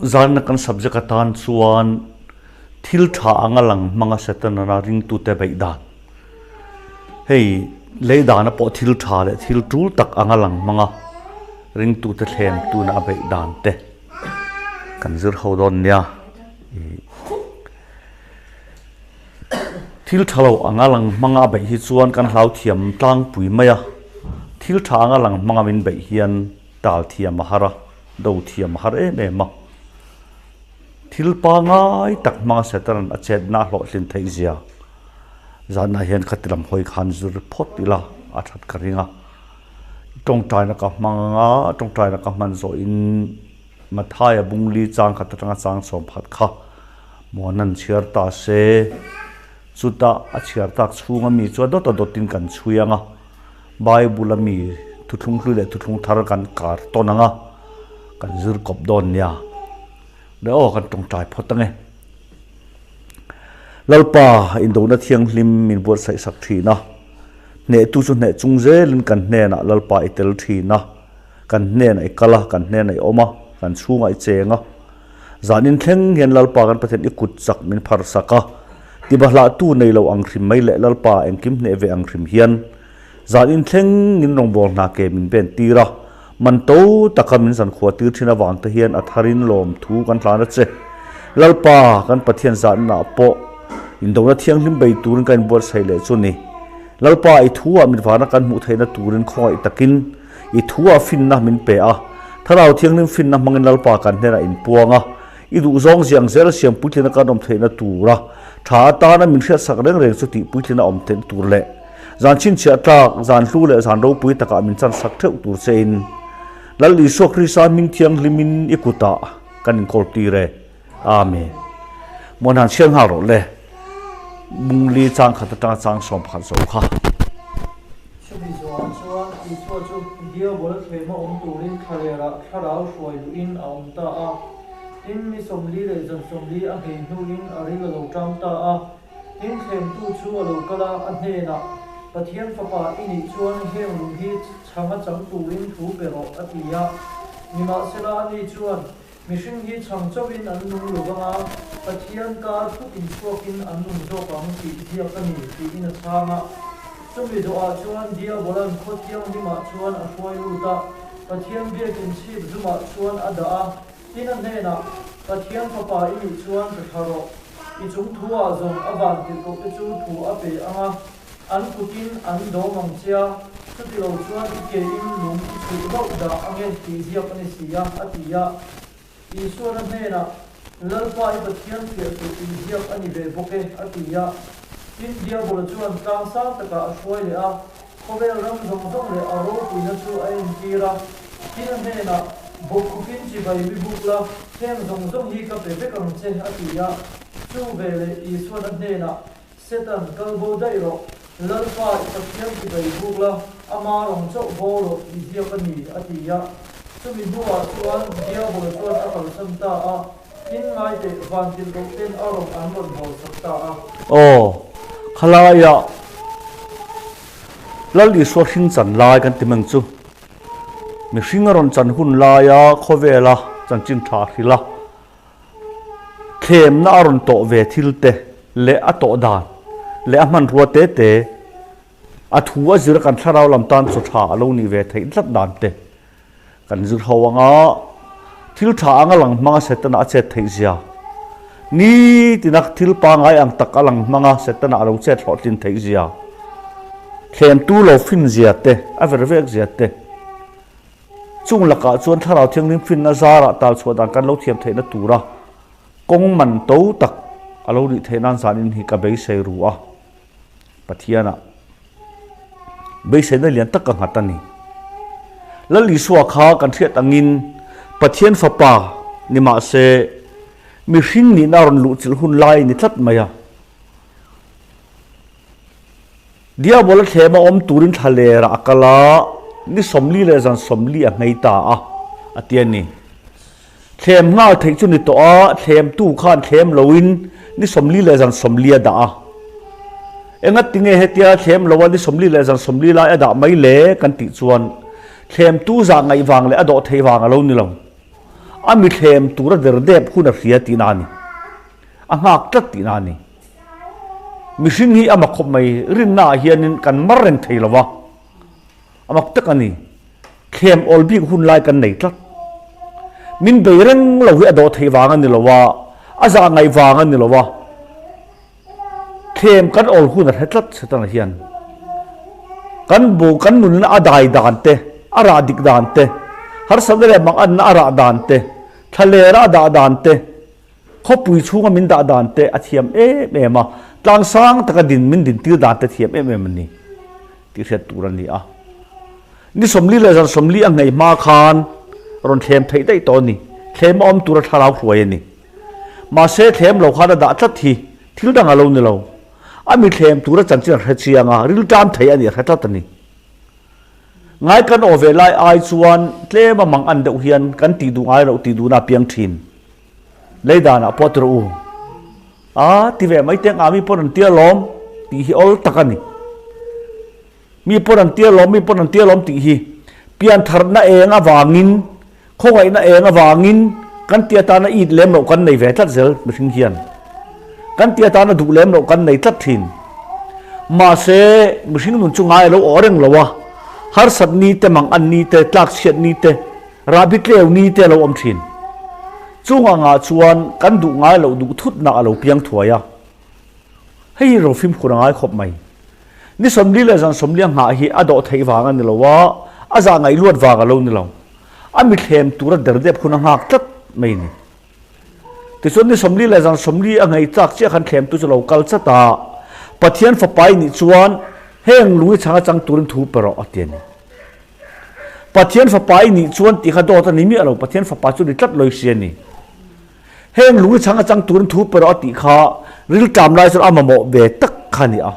Zan kan subject atan chuan thil tha anga lang hmanga Setana ringtute beih dan. Hei lei dana pawh thil tha leh thil tul tak anga lang hmanga ringtute thlem tuna a beih dan te kan zir ho dawn nia. Thil tha lo anga lang hmanga a beih hi chuan kan hlau thiam tlangpui mai a, thil tha anga lang hmanga min beih hian tal thiam a har a, do thiam a har em em a. Thil pangai tak hmanga Satan a chetna a hlawhtlin theih zia zanah hian khati lam hawi khan zir phawt ila a that ka ring a. Tawngtaina ka hmang anga tawngtaina ka hman zawhin Mathaia bungli chang khat atanga chang chhawm phat kha Muanan chhiar ta se, chutah a chhiar tak chhunga mi chuan dawt a dawtin kan chhui ang a, Bible a mi thuthlung hlui leh thuthlung thar kan kar tawn ang a, kan zir kawp dawn nia. Le aw kan tawngtai phawt ang e. Lalpa indona thianghlim min buatsaih sak thin a, hnehtu chu hneh chung zelin kan hnenah Lalpa i tel thin a, kan hnenah i kal a, kan hnenah i awm a, kan chhungah i cheng a. Zanin thleng hian Lalpa kan Pathian i kut chak min phar sak a, tibahlahtu nei lo ang hrim mai leh Lalpa engkim hneh ve ang hrim hian zanin thleng in rawngbâwl hna ke min ben tir a, man to taka min zankhua tir thin avang te hian a tharin lawmthu kan hlan a che. Lalpa kan Pathian zaninah pawh indona thianghlim bei turin ka inbuatsaih leh chu ni. Lalpa i thu ah mitvana kan hmuh theihna turin khawngaih takin I thu ah finna min pe a, Thlarau Thianghlim finna hmangin Lalpa kan hnenah inpuang a, i duhzawng ziang zel siam puitlina kan awm theihna tura tha atana min hriatsak reng reng chu tih puitlina awm theihna tur leh zan chhinchhiah tlak, zan hlu leh zan ropui takah min chansak theuh tur chein Lal Isua Krista hming thianghlimin i kutah kan inkawl tir e. Amen. Muanhan chhiar nghal rawh le. Bungli chang khat atanga chang 11 zo kha. Chumi zawhah chuan Isua chu Diabola thlema awm turin thlalerah thlarau hruai luhin a awm ta a. Tin, ni 40 leh zan 40 a nghei hnuin a ril a lo ṭam ta a. Tin, thlemtu chu a lo kal a, a hnenah, Pathian Fapa i nih chuan heng lung hi chhang a chang turin thu pe rawh, a ti a. Nimahsela, ani chuan, Mihring hi chhang chauhin an nung lo vang a, Pathian kar thutin chhuakin an nung zawk ang tih ziak a ni, tiin a chhang a. Chumi zawhah chuan Diabolan khaw thianghlimah chuan a hruai lut a, Pathian biakin chhip zumah chuan a dah a, tin a hnenah, Pathian fapa i nih chuan ka thla rawh, i chung thu-ah zawng a van tirhkoh te chu thu a pe ang a, An kutin an dawm ang che a, chuti lo chuan i kein lung i chhuih hlauh dah ang e tih ziak a ni si a, a ti a. Isuana hnenah, Lalpa i Pathian fiah suh tih ziak a ni ve bawk e, a ti a. Tin, Diabola chuan tlang sang takah a hruai leh a, khawvel ram zawng zawng leh a ropuina chu a entir a. Tin, a hnenah, Bawkkhupin chibai mi buk la, heng zawng zawng hi ka pe vek ang che, a ti a. Chu veleh Isuana hnenah, Setan, kal bo daih rawh. Lalpa, i Pathian ti bei buk la, ama rawng chauh bo rawh tih ziak a ni, a ti a. Chumi hnuah chuan Diabol chuan a kalsan ta a, tin ngai teh van tilh loh ten a rawng an rawn hawlsak ta a. Aw, khalaiah Lal Isua hring chan lai kan ti meng chu. Mihring a rawn chan hun laia khawvela chanchin tha hrilh a. Thlemna a rawn tawh ve thil te leh a tawh dan leh a hmanrua te te, a thu a zir a kan thlarau lam tan chaw tha a lo nih ve theih tlat dan te kan zir ho ang a, thil tha anga lang hmanga Setana a chet theih zia, nitina thil pangai ang tak a lang hmanga Setana a lo chet hlawhtlin theih zia, thlemtu lo fin zia te, a ver vek zia te. Chung lakah chuan Thlarau Thianghlim finna zarah tal chhuah dan kan lo thiam theihna tura kawng man to tak a lo nih theih nan zanin hi ka beisei ru a, Pathianah beiseina lian tak ka nghat a ni. Lal Isua kha kan hriat angin Pathian Fapa ni mahse mihring nihna rawn luhchilh hun lai ni tlat mai a. Diabola thlema awm turin thlalerah a kal a, ni 40 leh zan 40 a hmei ta a, a ti a ni. Thlem nghal theih chu ni tawh a, thlemtu khan thlem loin ni 40 leh zan 40 a dah a. Engati nge hetia thlem loa ni 40 leh zan 40 lai a dah mai le kan tih chuan thlemtu zah ngaih vang leh a dawh theih vang a lo ni lo. A mi thlem tura derdep hun a hria tihna a ni. A nghak tlat tihna a ni. Mihring hi a mak khawp mai, rinna ah hianin kan mar reng thei lo va, a mak tak a ni. Thlem awl bik hun lai kan nei tlat. Min bei reng lo hi a dawh theih vang a ni lo a, a zah ngaih vang a ni lo a. Thlem kan awl hun a hre tlat Setana hian. Kan bu kan nunna a dai dan te, a rah dik dan te, harsatna leh manganna a rah dan te, thlalera a dah dan te, khawpui chhunga min dah dan te a thiam em em a, tlang sang taka din min dintir dan te thiam em em a ni tih hriat tur a ni a. Ni 40 leh zan 40 a nghei hma khan rawn thlem theih daih tawh a ni. Thlem a awm tura thlarau hruai a ni. Mahse thlem lo khan a dah tlat hi thil dang a lo ni lo. A mi thlem tura chanchin a hre chiang a, rilṭam thei a nih a hre tlat a ni. Ngai kan aw ve lai ai chuan tlem a mang an deuh hian kan tih duh ngai loh tih duhna a piang thin. Lei danah pawh ti rawh u. A ti ve mai teng a mi pawn an tia lawm tih hi awl tak a ni. Mi pawn an tia lawm, mi pawn an tia lawm tih hi piantharna eng avangin, khawngaihna eng avangin kan ti atana it lem loh kan nei ve tlat zel mihring hian. Kan ti atana duh lem loh kan nei tlat thin. Mahse, mihring nun chu ngai a lo awh reng lo a, harsat ni te, mang an ni te, tlakchhiat ni te, rahbi tleu ni te a lo awm thin. Chung angah chuan kan duh ngai loh duh thutna a lo piang thuai a. Hei hi rofim khur a ngai khawp mai. Ni 40 leh zan 40 a nghah hi a dawh theih vang a ni lo a, a zah ngaih luat vang a lo ni lo. A mithlem tura derdep hun a nghak tlat mai a ni. Tichuan ni 40 leh zan 40 a nghei chak chiah khan thlemtu chu lo kal chat a, Pathian fapa i nih chuan heng lung i chhang atang turin thu pe rawh a ti a ni. Pathian fapa i nih chuan tih kha dawt a ni miah lo, Pathian fapa chu ni tlat lawih si a ni. Heng lung i chhang atang turin thu pe rawh a tih kha rilṭam lai chuan a mamawh ve tak kha a ni a.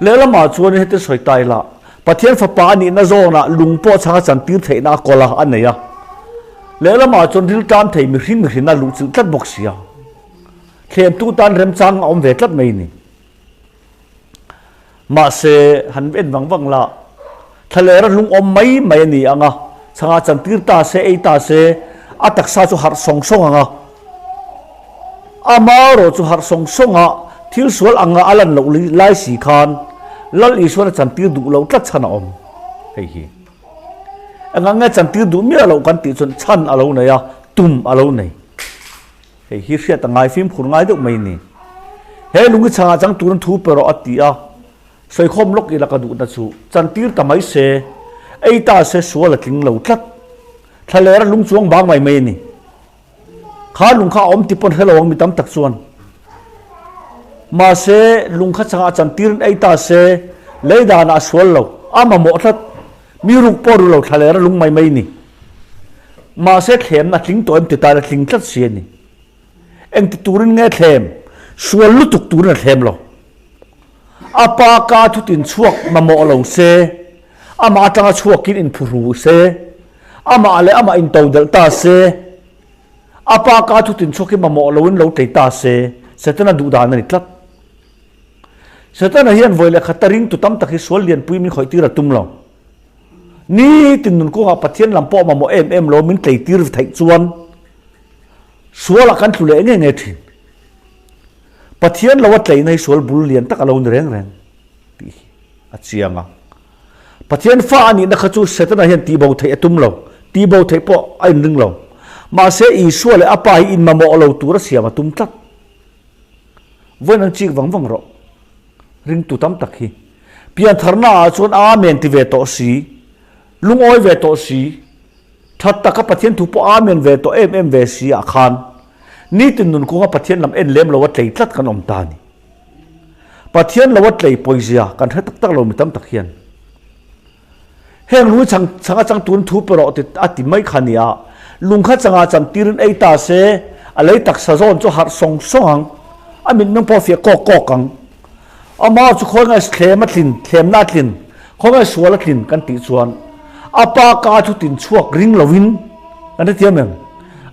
Lehlamah chuan heti sawi ta ila, Pathian fapa a nihna zawnah lung pawh chhang a chantir theihna a kawl a, a nei a. Lehlamah chuan rilṭam thei mihring mihrinna luhchilh tlat bawk si a. Thlemtu tan remchang a awm ve tlat mai a ni. Mahse, han en vang vang la, thlalera hlung awm mai mai a ni ang a, chhangah chantir ta se, ei ta se, a taksa chu harh sawng sawng ang a. Amaherawh chu harh sawng sawng a, thil sual anga a lan loh lai si khan Lal Isuan a chantir duh loh tlat chhan a awm. Hei hi engah nge chantir duh miah loh kan tih chuan chhan a lo nei a, tum a lo nei. Hei hi hriat a ngai fimkhur ngai deuh mai ni. He lungi chhangah chang turin thu pe rawh a ti a, sawikhawm lawk ila ka duhna chu chantir ta mai se, ei ta se sual a tling lo tlat. Thlalera lung chuang bang mai mai a ni. Kha lung kha a awm ti pawn hre lo ang mi tam tak chuan. Mahse, lung kha chhangah chantirin ei ta se, lei danah a sual lo, a mamawh tlat. Mi ruk pawh ru lo thlalera lung mai mai ni. Mahse thlemna a tling tawh em ti tan a tling tlat si a ni. Engti turin nge thlem? Sual lutuk turin a thlem lo. A pa ka thutin chhuak mamawh lo se, amah atanga chhuakin inphuhru se, amah leh amah intodelh ta se, a pa ka thutin chhuakin mamawh loin lo tlei ta se, Setana duhdan a ni tlat. Setana hian vawi leh khat a ringtu tam tak hi sual lianpui min khawih tir a tum lo. Nitin nun kawngah Pathian lam pawh mamawh em em lo min tleitir theih chuan sualah kan tlu leh nge nge thin. Pathian lo a tleina hi sual bul lian tak a lo ni reng reng tih hi a chiang a. Pathian fa a nihna kha chu Setana hian tihbo theih a tum lo, tihbo theih pawh a inring lo. Mahse Isua leh a Pa hi inmamawh lo tura siam a tum tlat. Vawiin an chik vang vang rawh. Ringtu tam tak hi. Piantharna ah chuan Amen ti ve tawh si, lungawi ve tawh si, that taka Pathian thu pawh Amen ve tawh em em ve si ah khan nitin nun kawnga Pathian lam en lem lo a tlei tlat kan awm ta a ni. Pathian lo a tlei pawizia kan hre tak tak lo mi tam tak hian. Heng lung chang changa chang tun thu pe rawh ti a ti mai kha nia. Lung kha changa chan tirin ei ta se, a lei taksa zawn chu harh sawng sawng ang. A mitmeng pawh fiah kawk kawk ang. Amah chu khawi ngai thlem a tlin, thlemna a tlin, khawi ngai sual a tlin kan tih chuan a pa ka thu tin chhuak ring lovin kan hrethiam em?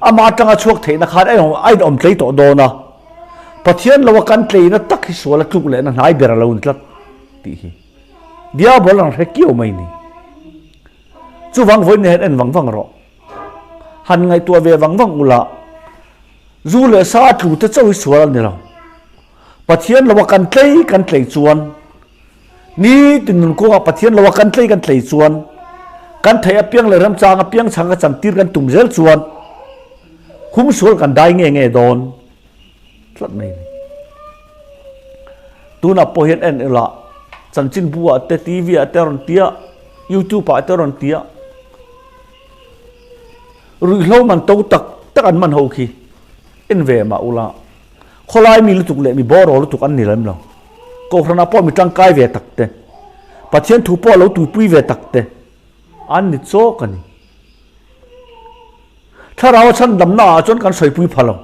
Amah atanga chhuak theihna khan a inawm tlei tawh dawn a. Pathian lo a kan tleina tak hi sual a tluk lehna hnai ber a lo ni tlat tih hi. Diabol ang hre kiau mai ni. Chuvang vawiin hian en vang vang rawh. Han ngaihtuah ve vang vang ula, zu leh sa a tlu te chauh hi sual a ni lo. Pathian loa kan tlei kan tlei chuan, nitin nun kawngah Pathian loa kan tlei kan tlei chuan, kan theih apiang leh remchang apiang chhang ka chantir kan tum zel chuan hum sual kan dai nge nge dawn tlat mai a ni. Tunah pawh hian en ila chanchinbu ah te TV ah te a rawn tia, YouTube ah te a rawn tia, ruihhlo man to tak tak an man ho khi en ve mah ula khawlai mi lutuk leh mi bawraw lutuk an ni lem lo. Kohhranah pawh mi tangkai ve tak te, Pathian thu pawh lo tuipui ve tak te an ni chawk a ni. Thlarau a chhandamna ah chuan kan sawipui pha lo.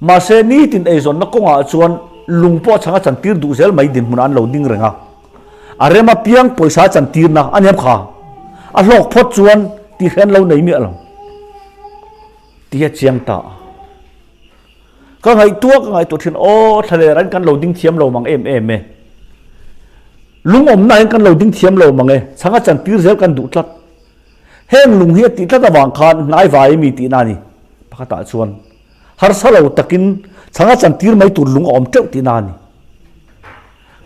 Mahse nitin eizawnna kawngah chuan lung pawh chhang a chantir duh zel mai dinhmunah an lo ding reng a. A rem apiang pawisa a chantirna a niam kha. A hlawk phawt chuan tihre an lo nei miah lo tih a chiang ta a. Ka ngaihtuah ka ngaihtuah thin aw thlaler an kan lo ding thiam lo mang em em e. Lungawmna hian kan lo ding thiam lo mang e. Chhang a chantir zel kan duh tlat. Heng lung hi a tih tlat avang khan hnai vai mi tihna a ni. Pakhatah chuan harsa lo takin chhanga chantir mai tur lung a awm teuh tihna a ni.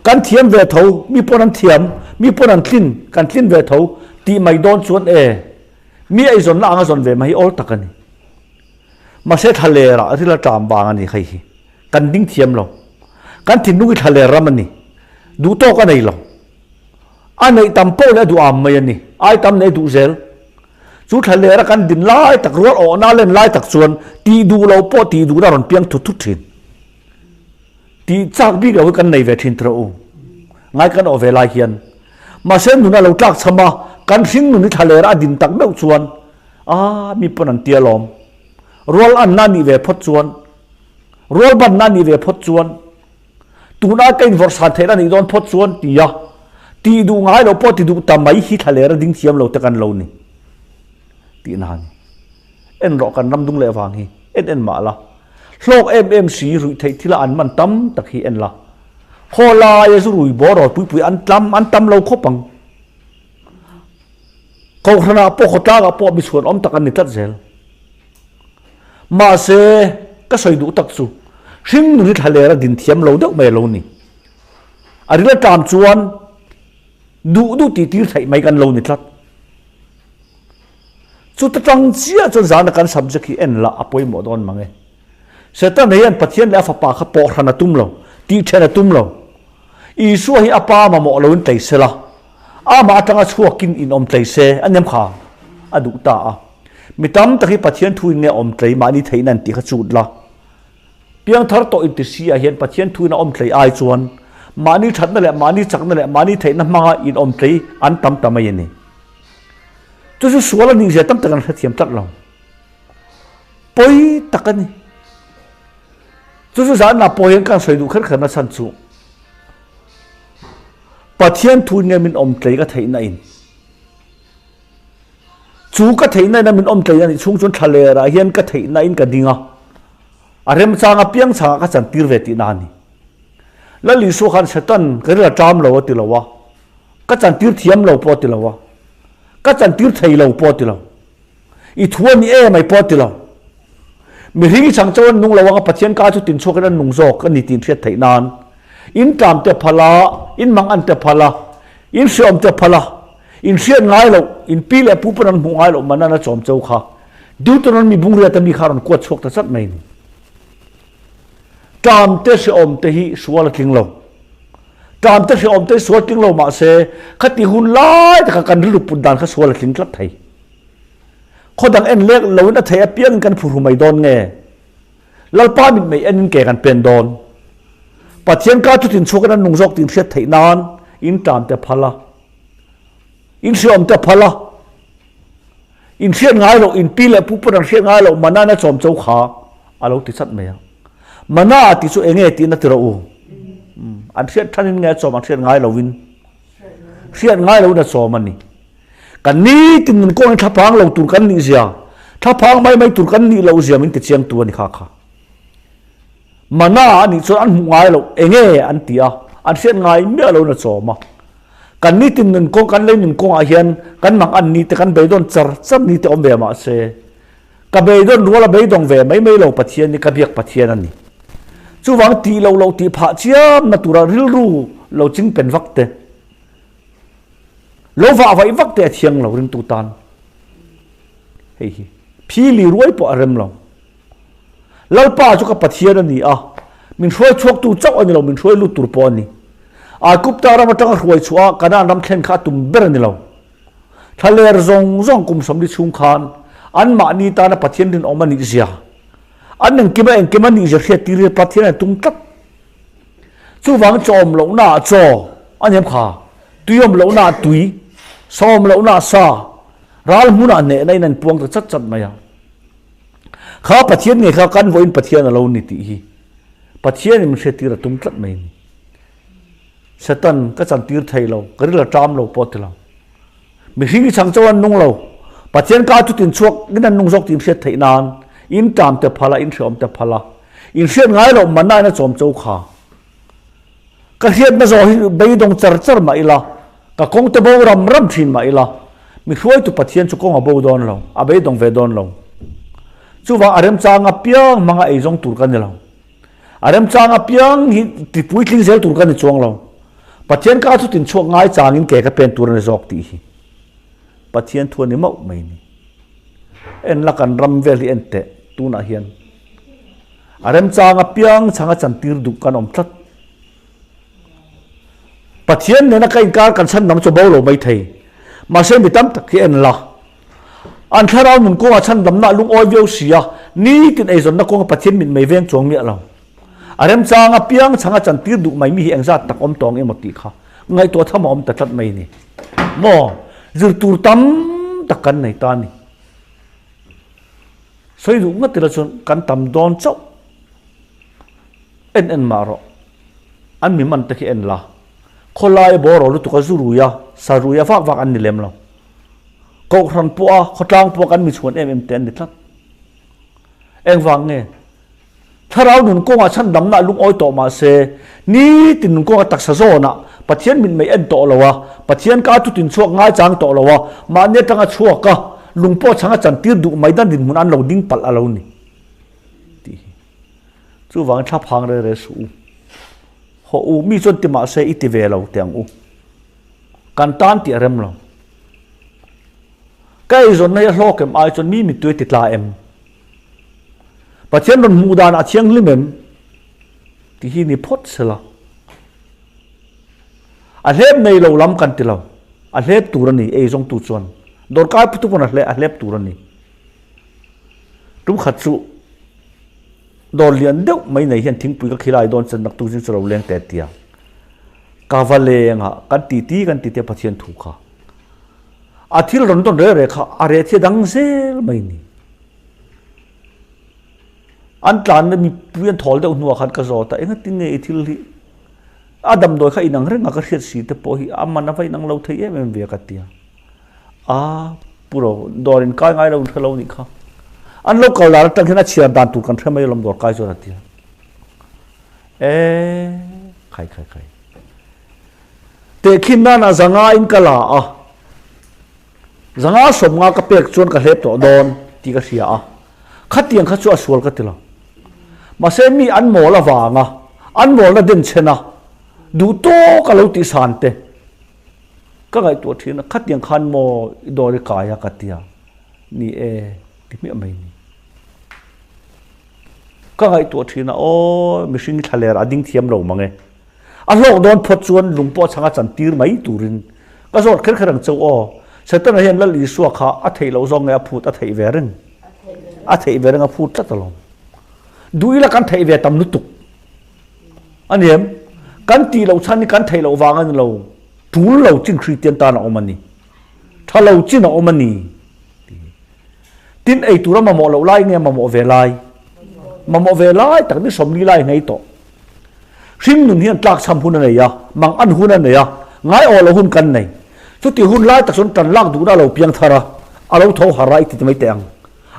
Kan thiam ve tho, mi pawn an thiam, mi pawn an tlin, kan tlin ve tho tih mai dawn chuan e, mi eizawnna anga zawn ve mai hi awl tak a ni. Mahse thlalerah ril a ṭam vang a ni hei hi. Kan ding thiam lo. Kan thinlung hi thlaler ram a ni. Duh tawk a nei lo. A neih tam poh leh a duh am mai a ni. Ai tam nei duh zel. Chu thla lera kan din lai tak rual awhna len lai tak chuan tih duh lo pawh tih duhna a rawn piang thut thut thin. Tih chak bik lo hi kan nei ve thin tawh u. Ngai kan awh ve lai hian. Mahse nun a lo tlak cham a, kan hring nun hi thla lera a din tak meuh chuan a mi pawn an tia lawm. Rual anna a nih ve phawt chuan, rual banna a nih ve phawt chuan, Tuna ka invawrh san theihna nih dawn phawt chuan ti a, tih duh ngai loh pawh ti duh ta mai hi thla leh ding thiam lo te kan lo ni tihna a ni. En rawh kan ram dung leh vang hi en en mah la, hlawk em em si ruih theih thila an man tam tak hi en la, khaw laia zu rui bawr rawl pui pui an tlam an tam lo khawp ang. Kohhranah pawh khawtlangah pawh mi chhuan awm tak an ni tlat zel. Mahse, ka sawi duh tak chu hringnun hi thlalera din thiam lo deuh mai a lo ni. A ril aṭam chuan duh duh tih tir theih mai kan lo ni tlat. Chuta ṭang chiah chuan zana kan subject hi en lah a pawimawh dawn mang e. Setana hian Pathian leh a fapa kha pawh hran a tum lo, tih ṭhen a tum lo. Isua hi a pa mamawh loin tlei se la, amah aṭanga chhuakin inawm tlei se a nem kha a duh ta a. Mi tam tak hi Pathian thuin nge awm tlei mahni theihna an tih kha chut la. Piangthar tawh inti si ah hian Pathian thuin a awm tlei ai chuan mahni thatna leh mahni chakna leh mahni theihna hmanga inawm tlei an tam ta mai a ni. Chu chu sual a nih zia tam tak an hrethiam tlat lo. Pawi tak a ni. Chu chu zanah pawh hian kan sawi duh kher kher na chhan chu Pathian thuin nge min awm tlei ka theihna in Chu ka theihna in a min awm tlei a nih chhung chuan thlaler ah hian ka theihna in ka ding a, a remchang apiang chhangah ka chantir ve tihna a ni. Lal Isua khan Satan ka ril a ṭam lo a ti lo a, ka chantir thiam lo pawh a ti lo a, ka chantir thei lo pawh a ti lo, i thu a ni em ai pawh a ti lo. Mihring i chang chauh an nung lo anga Pathian ka chu tinchhuakin an nung zawk a ni tih hriat theih nan in ṭam te phal a, in mang an te phal a, in hreawm te phal a, In hriat ngai loh, in pi leh pu pawn an hmuh ngai loh man an a chawm cho kha Deuteronomy bungriat a mi kha a rawn kuat chhuak ta chat mai ni. Ṭam te hrehawm te hi sual a tling lo. Ṭam te hrehawm te hi sual tling lo mah se khati hun lai takah kan rilru put dan kha sual a tling tlat thei. Khaw dang en lek loin a theih apiangin kan phuhru mai dawn nge? Lalpa mitmei enin ke kan pen dawn. Pathian ka thutin chhuakin an nung zawk tih hriat theih nan in ṭam te phal a. In hriawm te phal a, in hriat ngai loh, in pi leh pu pawn an hriat ngai loh mana na chawm cho kha a lo ti chat mai a. Mana tih chu enge tiin a ti rawh u. An hriat thanin nge a chawm an hriat ngai loin hriat ngai loin a chawm a ni. Kan nitin nun kawngin thlaphang lo tur kan nih zia, thlaphang mai mai tur kan nih loh zia min ti chiang tu a ni kha kha. Mana a nih chuan an hmuh ngai loh enge an ti a, an hriat ngai miah loin a chawm a. Kan nitin nun kawng, kan lei nun kawngah hian kan mang an ni te, kan beidawn char char ni te awm ve mah se, Ka beidawn rual a beidawng ve mai mai lo Pathian hi ka biak Pathian a ni. Chuvang tih loh loh tih phah chiamna tura rilru lo ching pen vak te, lo vah vaih vak te a thiang lo ringtu tan. Hei hi phili ruai pawh a rem lo. Lalpa chu ka Pathian a ni a, min hruai chhuaktu chauh a ni lo, min hruai lut tur pawh a ni. Aigupta ram atanga hruai chhuah a Kanaan ram thlen kha a tum ber a ni lo. Thlaler zawng zawng kum 40 chhung khan anmahni tana Pathian rinawm a nih zia, an engkima engkim a nih zia hriat tir hi Pathian a tum tlat. Chuvang chawm lohnaah chaw a niam kha, tui awm lohnaah tui, sa awm lohnaah sa, ral hmunah hnehna in an puang ta chat chat mai a. Kha Pathian ngei kha kan vawiin Pathian a lo ni tih hi Pathianin min hriattir a tum tlat mai a ni. Satan ka chantir thei lo, ka ril a ṭam lo pawh a ti lo. Mihring i chang chauh an nung lo. Pathian ka chutin chhuak in an nung zawk tih in hriat theih nan in ṭam te phal a, in hreawm te phal a, in hriat ngai loh manna in a chawm cho kha. Ka hriatna zawh hi beidawng char char mah ila, ka kawng te bo ram ram ṭhin mah ila, mi hruaitu Pathian chu kawng a bo dawn lo, a beidawng ve dawn lo. Chuvang a remchang apiang hmanga eizawng tur ka ni lo. A remchang apiang hi ti puitling zel tur ka ni chuang lo. Pathian ka chutin chhuak ngai changin ke ka pen tur a ni zawk tih hi Pathian thu a ni mauh mai ni. En la kan ram vel hi en teh tunah hian a remchang apiang chhanga chantir duh kan awm tlat. Pathian nena ka inkar kan chhan dang chu bo lo mai thei. Mahse mi tam tak hi en la. An thlarau nun kawngah chhan damna a lungawi viau si a, nitin eizawnna kawnga Pathian mit mei veng chuang miah lo. A remchang apiang chhanga chantir duh mai mi hi engzat tak awm tawng emaw tih kha ngaihtuah tham a awm ta tlat mai ni. Maw? Zir tur tam tak kan nei ta a ni. Sawi duh ngat ila chuan kan tam dawn chauh. En en mah rawh. An mi man te khi en la. Khawlai bawraw lutuk a zu rui a, sa rui a vak vak an ni lem lo. Kohhran pawh a, khawtlang pawh a kan mi chhuan em em te an ni tlat. Engvang nge? Thlarau nun kawngah chhandamna a lungawi tawh mah se, nitin nun kawnga taksa zawnah Pathian mit mei en tawh lo a, Pathian ka thutin chhuak ngaichang tawh lo a, mahni atanga chhuak a, lung pawh chhanga chantir duh mai dan dinhmun an lo ding palh a lo ni. Tih hi. Chuvangin thla phang re re suh u. Hawh u, mi chuan ti mah se i ti ve lo teh ang u. Kan tan tih a rem lo. Ka eizawnna hi a hlawk em ai chuan mi mittui a ti tla em? Pathian rawn hmuh danah a thianghlim em? Tih hi ni phawt sela. A hlep nei lo lam kan ti lo. A hlep tur a ni, eizawngtu chuan. Dawrkai putu pawn a hlep tur a ni. Tum khat chu dawr lian deuh mai nei hian thingpui ka khilai dawn chuan naktuk zing chu lo leng teh tia. Ka va leng a, kan titi kan titi a Pathian thu kha. A thil rawn dawn reh reh kha a reh thia dang zel mai ni. An tlanna mipui an thawl deuh hnuah khan ka zawt a, engatin nge i thil hi a damdawi kha inang reng a ka hriat si te pawh hi a man a va inang lo thei em em ve ka tia. A pu ro, dawr in kai ngai lo in hre lo nih kha. An lo kal dan atang hian a chhiar dan tur kan hre mai alawm dawr kai chuan a ti a. E khai khai khai. Tehkhin nan a zanga in ka la a. Zanga 50 ka pek chuan ka hlep tawh dawn tih ka hria a. Khatiang kha chu a sual ka ti lo. Mahse mi an mawl avanga an mawlna den chhen a duh tawk a lo tih san te. Ka ngaihtuah thin a, khatiang khan maw i dawr i kai a ka ti a, ni e ti hmiah mai ni. Ka ngaihtuah thin a, aw mihring thla ler a ding thiam lo mang e. A hlawk dawn phawt chuan lung pawh chhanga chan tir mai turin ka zawt kher kher ang cheu aw. Setana hian Lal Isua kha a theih loh zawng nge a phut a theih ve reng. A theih ve reng a phut tlat alawm. Duh ila kan theih ve tam lutuk. A ni em? Kan tih loh chhan hi kan theih loh vang a ni lo. Tul lo chin Kristian tan a awm a ni. Tha lo chin a awm a ni. Tin ei tura mamawh loh lai nge mamawh ve lai? Mamawh ve lai tak ni 40 lai ngei tawh. Hring nun hian tlak chham hun a nei a, mang an hun a nei a, ngai aw lo hun kan nei. Chuti hun lai tak chuan tan lak duhna a lo piang thar a, a lo tho har a i ti mai teh ang.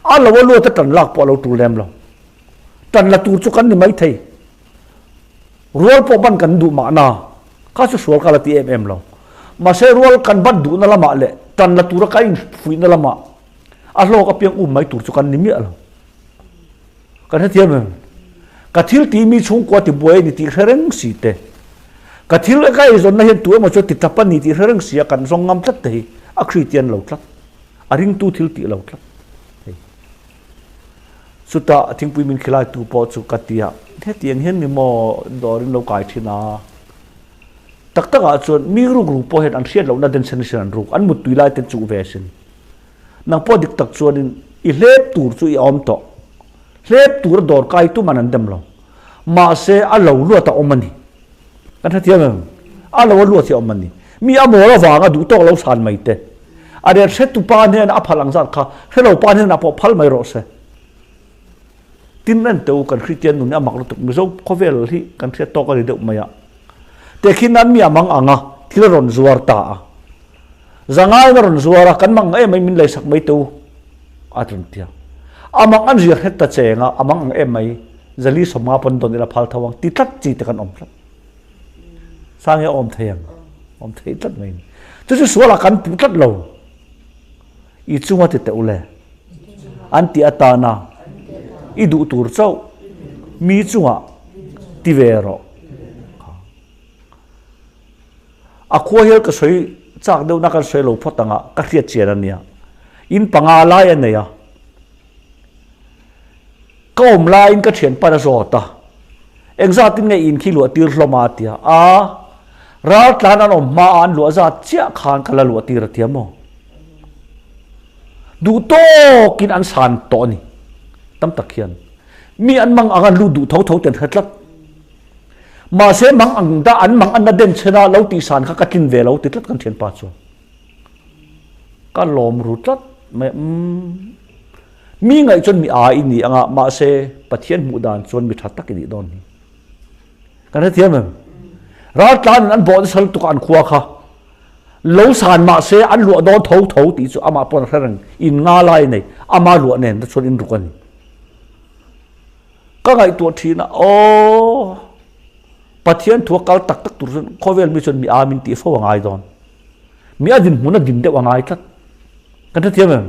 A lo a luat a tan lak pawh a lo tul lem lo. Tan la tur chu kan ni mai thei. Rual pawh ban kan duh mahna, kha chu sual ka la ti em em lo. Mahse rual kan ban duhna lamah leh tan la tura ka infuihna lamah. A hlawk apiang um mai tur chu kan ni miah lo. Kan hrethiam em? Ka thil tih mi chhungkua ti buai a ni tih hre reng si te. Ka thil ka eizawnna hian tu emaw chu ti tap a ni tih hre reng si a kan zawng ngam tlat te hi a Kristian lo tlat. A ringtu thil tih lo tlat. Hei. Chutah thingpui min khilaitu pawh chu ka ti a, hetiang hian ni maw dawrin lo kai thin a. Tak takah chuan mi ruk ruk pawh hian an hriat lohna den sen sin an ruk, an muttui lai ten chuh ve sin. Nang pawh dik tak chuanin i hlep tur chu i awm tawh. Hlep tura dawr kai tuman an dem lo. Mahse a lo luat a awm a ni. Kan hrethiam em? A lo a luat hi a awm a ni. Mi a mawl avanga duh tawk lo san mai te. A ret hretu pa hnenah a phal ang zat kha hrelo pa hnenah pawh phal mai rawh se. Tin en teh u kan Kristian nun hi a mak lutuk Mizo khawvel hi kan hriat tawk a ni deuh mai a. Tehkhin nan mi a mang ang a, thil a rawn zuar ta a. Zangai na rawn zuar a, kan mang em mai min leisak mai teh u a rawn ti a. A mang an zir het ta cheng a, a mang ang em mai zali sawmnga pawn dawn ila phal tho ang ti tlat chi te kan awm tlat. Sang hi a awm thei ang, awm thei tlat mai ni. Chu chu sualah kan puh tlat lo. I chunga ti teh u le. An ti atana i duh tur chauh mi chungah ti ve rawh. A khua hian ka sawi chak deuhna kan sawi lo phawt ang a, ka hriat chian a nia. In panga lai a nei a. Ka awm laiin ka thianpan a zawt a, engzatin nge in khi luah tir hlawm a a ti a, a raltlan an awm hma a an luah zat chiah khan ka la luah tir a ti a maw? Duh tawkin an san tawh a ni. Tam tak hian mi an mang ang an lut duh tho tho ten hre tlat. Mahse mang ang dah an mang anna den chhen a lo tih san kha ka tlin ve lo ti tlat kan thianpa chuan. Ka lawm ru tlat mai umm. Mi ngaih chuan mi aa i ni anga mahse Pathian hmuh dan chuan mi tha tak i nih dawn hi. Kan hrethiam em? Raltlan in an bawh nasa lutuk a an khua kha. Lo san mahse an luah dawn tho tho tih chu amah pawn a hre reng. In nga lai nei ama luah nen te chuan in ruk a ni. Ka ngaihtuah thin a aw Pathian thu a kal tak tak tur chuan khawvel mi chuan mi aa min tih fo a ngai dawn. Mi a dinhmun a din deuh a ngai tlat. Kan hrethiam em?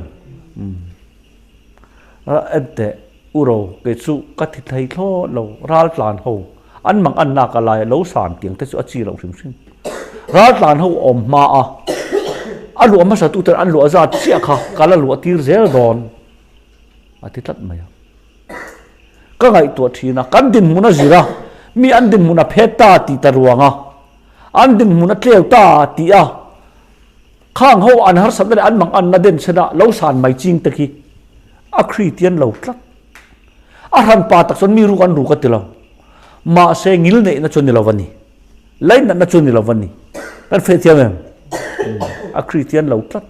Enteh, u ro, kei chu ka thi thei thlawt lo, raltlan ho, an mang an nak a lai a lo san tiang te chu a chi loh hrim hrim. Raltlan ho awm hma a, a luah hmasa tu ten an luah zat chiah kha ka la luah tir zel dawn a ti tlat mai a. Ka ngaihtuah thin a, kan dinhmun a zir a, mi an dinhmun a phet ta tih ta ruang a, an dinhmun a tleu ta tih a, Khang ho an harsatna leh an mang anna den chhena lo san mai ching te khi a Kristian lo tlat. A hran pa tak chuan mi ruk an ruk a ti lo. Mahse ngil neihna chu ni lo a ni. Lainatna chu ni lo a ni. Kan feh thiam em? A Kristian lo tlat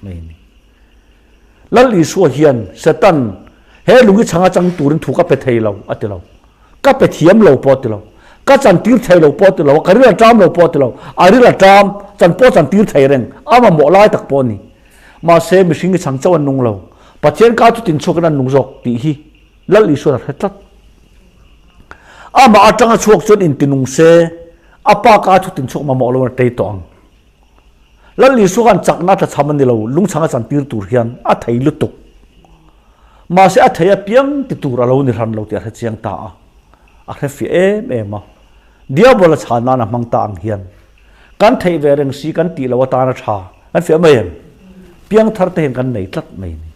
mai a ni. Lal Isua hian Satan he lungi chhanga chang turin thu ka pe thei lo a ti lo. Ka pe thiam lo pawh a ti lo. Ka chantir thei lo pawh a ti lo a, ka ril a ṭam lo pawh a ti lo. A ril a ṭam, chan pawh chantir thei reng, a mamawh lai tak pawh a ni. Mahse, mihring hi chhang chauh an nung lo. Pathian ka chu tinchhuakin an nung zawk tih hi Lal Isuan a hre tlat. Amah aṭanga chhuak chuan intinung se, a pa ka chu tinchhuak mamawh lo in a tei tawh ang. Lal Isua khan chakna a tlachham a ni lo, lungchhang a chantir tur hian a thei lutuk. Mahse a thei apiang ti tur a lo ni hran lo tih a hre chiang ta a, a hre fiah em em a. Diabol a chhan nan a hmang ta ang hian kan theih ve reng si kan tih lo atan a tha kan fiah mai em? Piang thar te hian kan nei tlat mai a ni.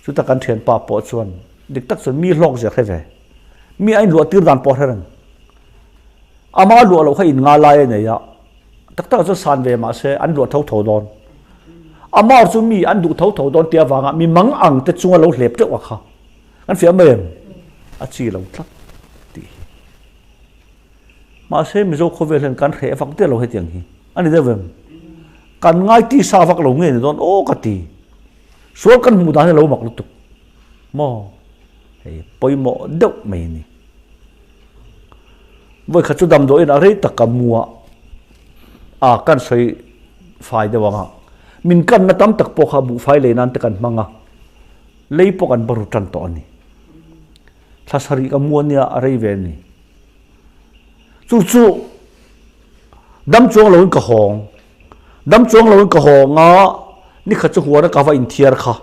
Chuta kan thianpa pawh chuan dik tak chuan mi hlawk zia hre ve, mi a inluah tir dan pawh hre reng. Ama luah loh kha in nga lai a nei a, tak tak ah chuan san ve mah se an luah tho tho dawn. Amar chu mi an duh tho tho dawn tih avanga mi mang ang te chunga lo hlep teuh a kha. Kan fiah mai em? A chi lo tlat tih hi. Mahse Mizo khawvel hian kan hreh vak der lo hetiang hi. A ni deuh em? Kan ngai tisa vak lo nge ni dawn aw ka ti. Sual kan hmuh dan hi lo mak lutuk. Maw? Hei pawimawh deuh mai a ni. Vawi khat chu damdawiin a rei tak ka mu a, a kan sawi fai deuh ang a, min kanna tam tak pawh kha buhfai lei nan te kan hmang a, lei pawh kan baru tan tawh a ni. Thla sarih ka mu a nia a rei ve a ni. Chu chu dam chuang loin ka hawng, dam chuang loin ka hawng a, Nikhat chu huana ka va inthiar kha.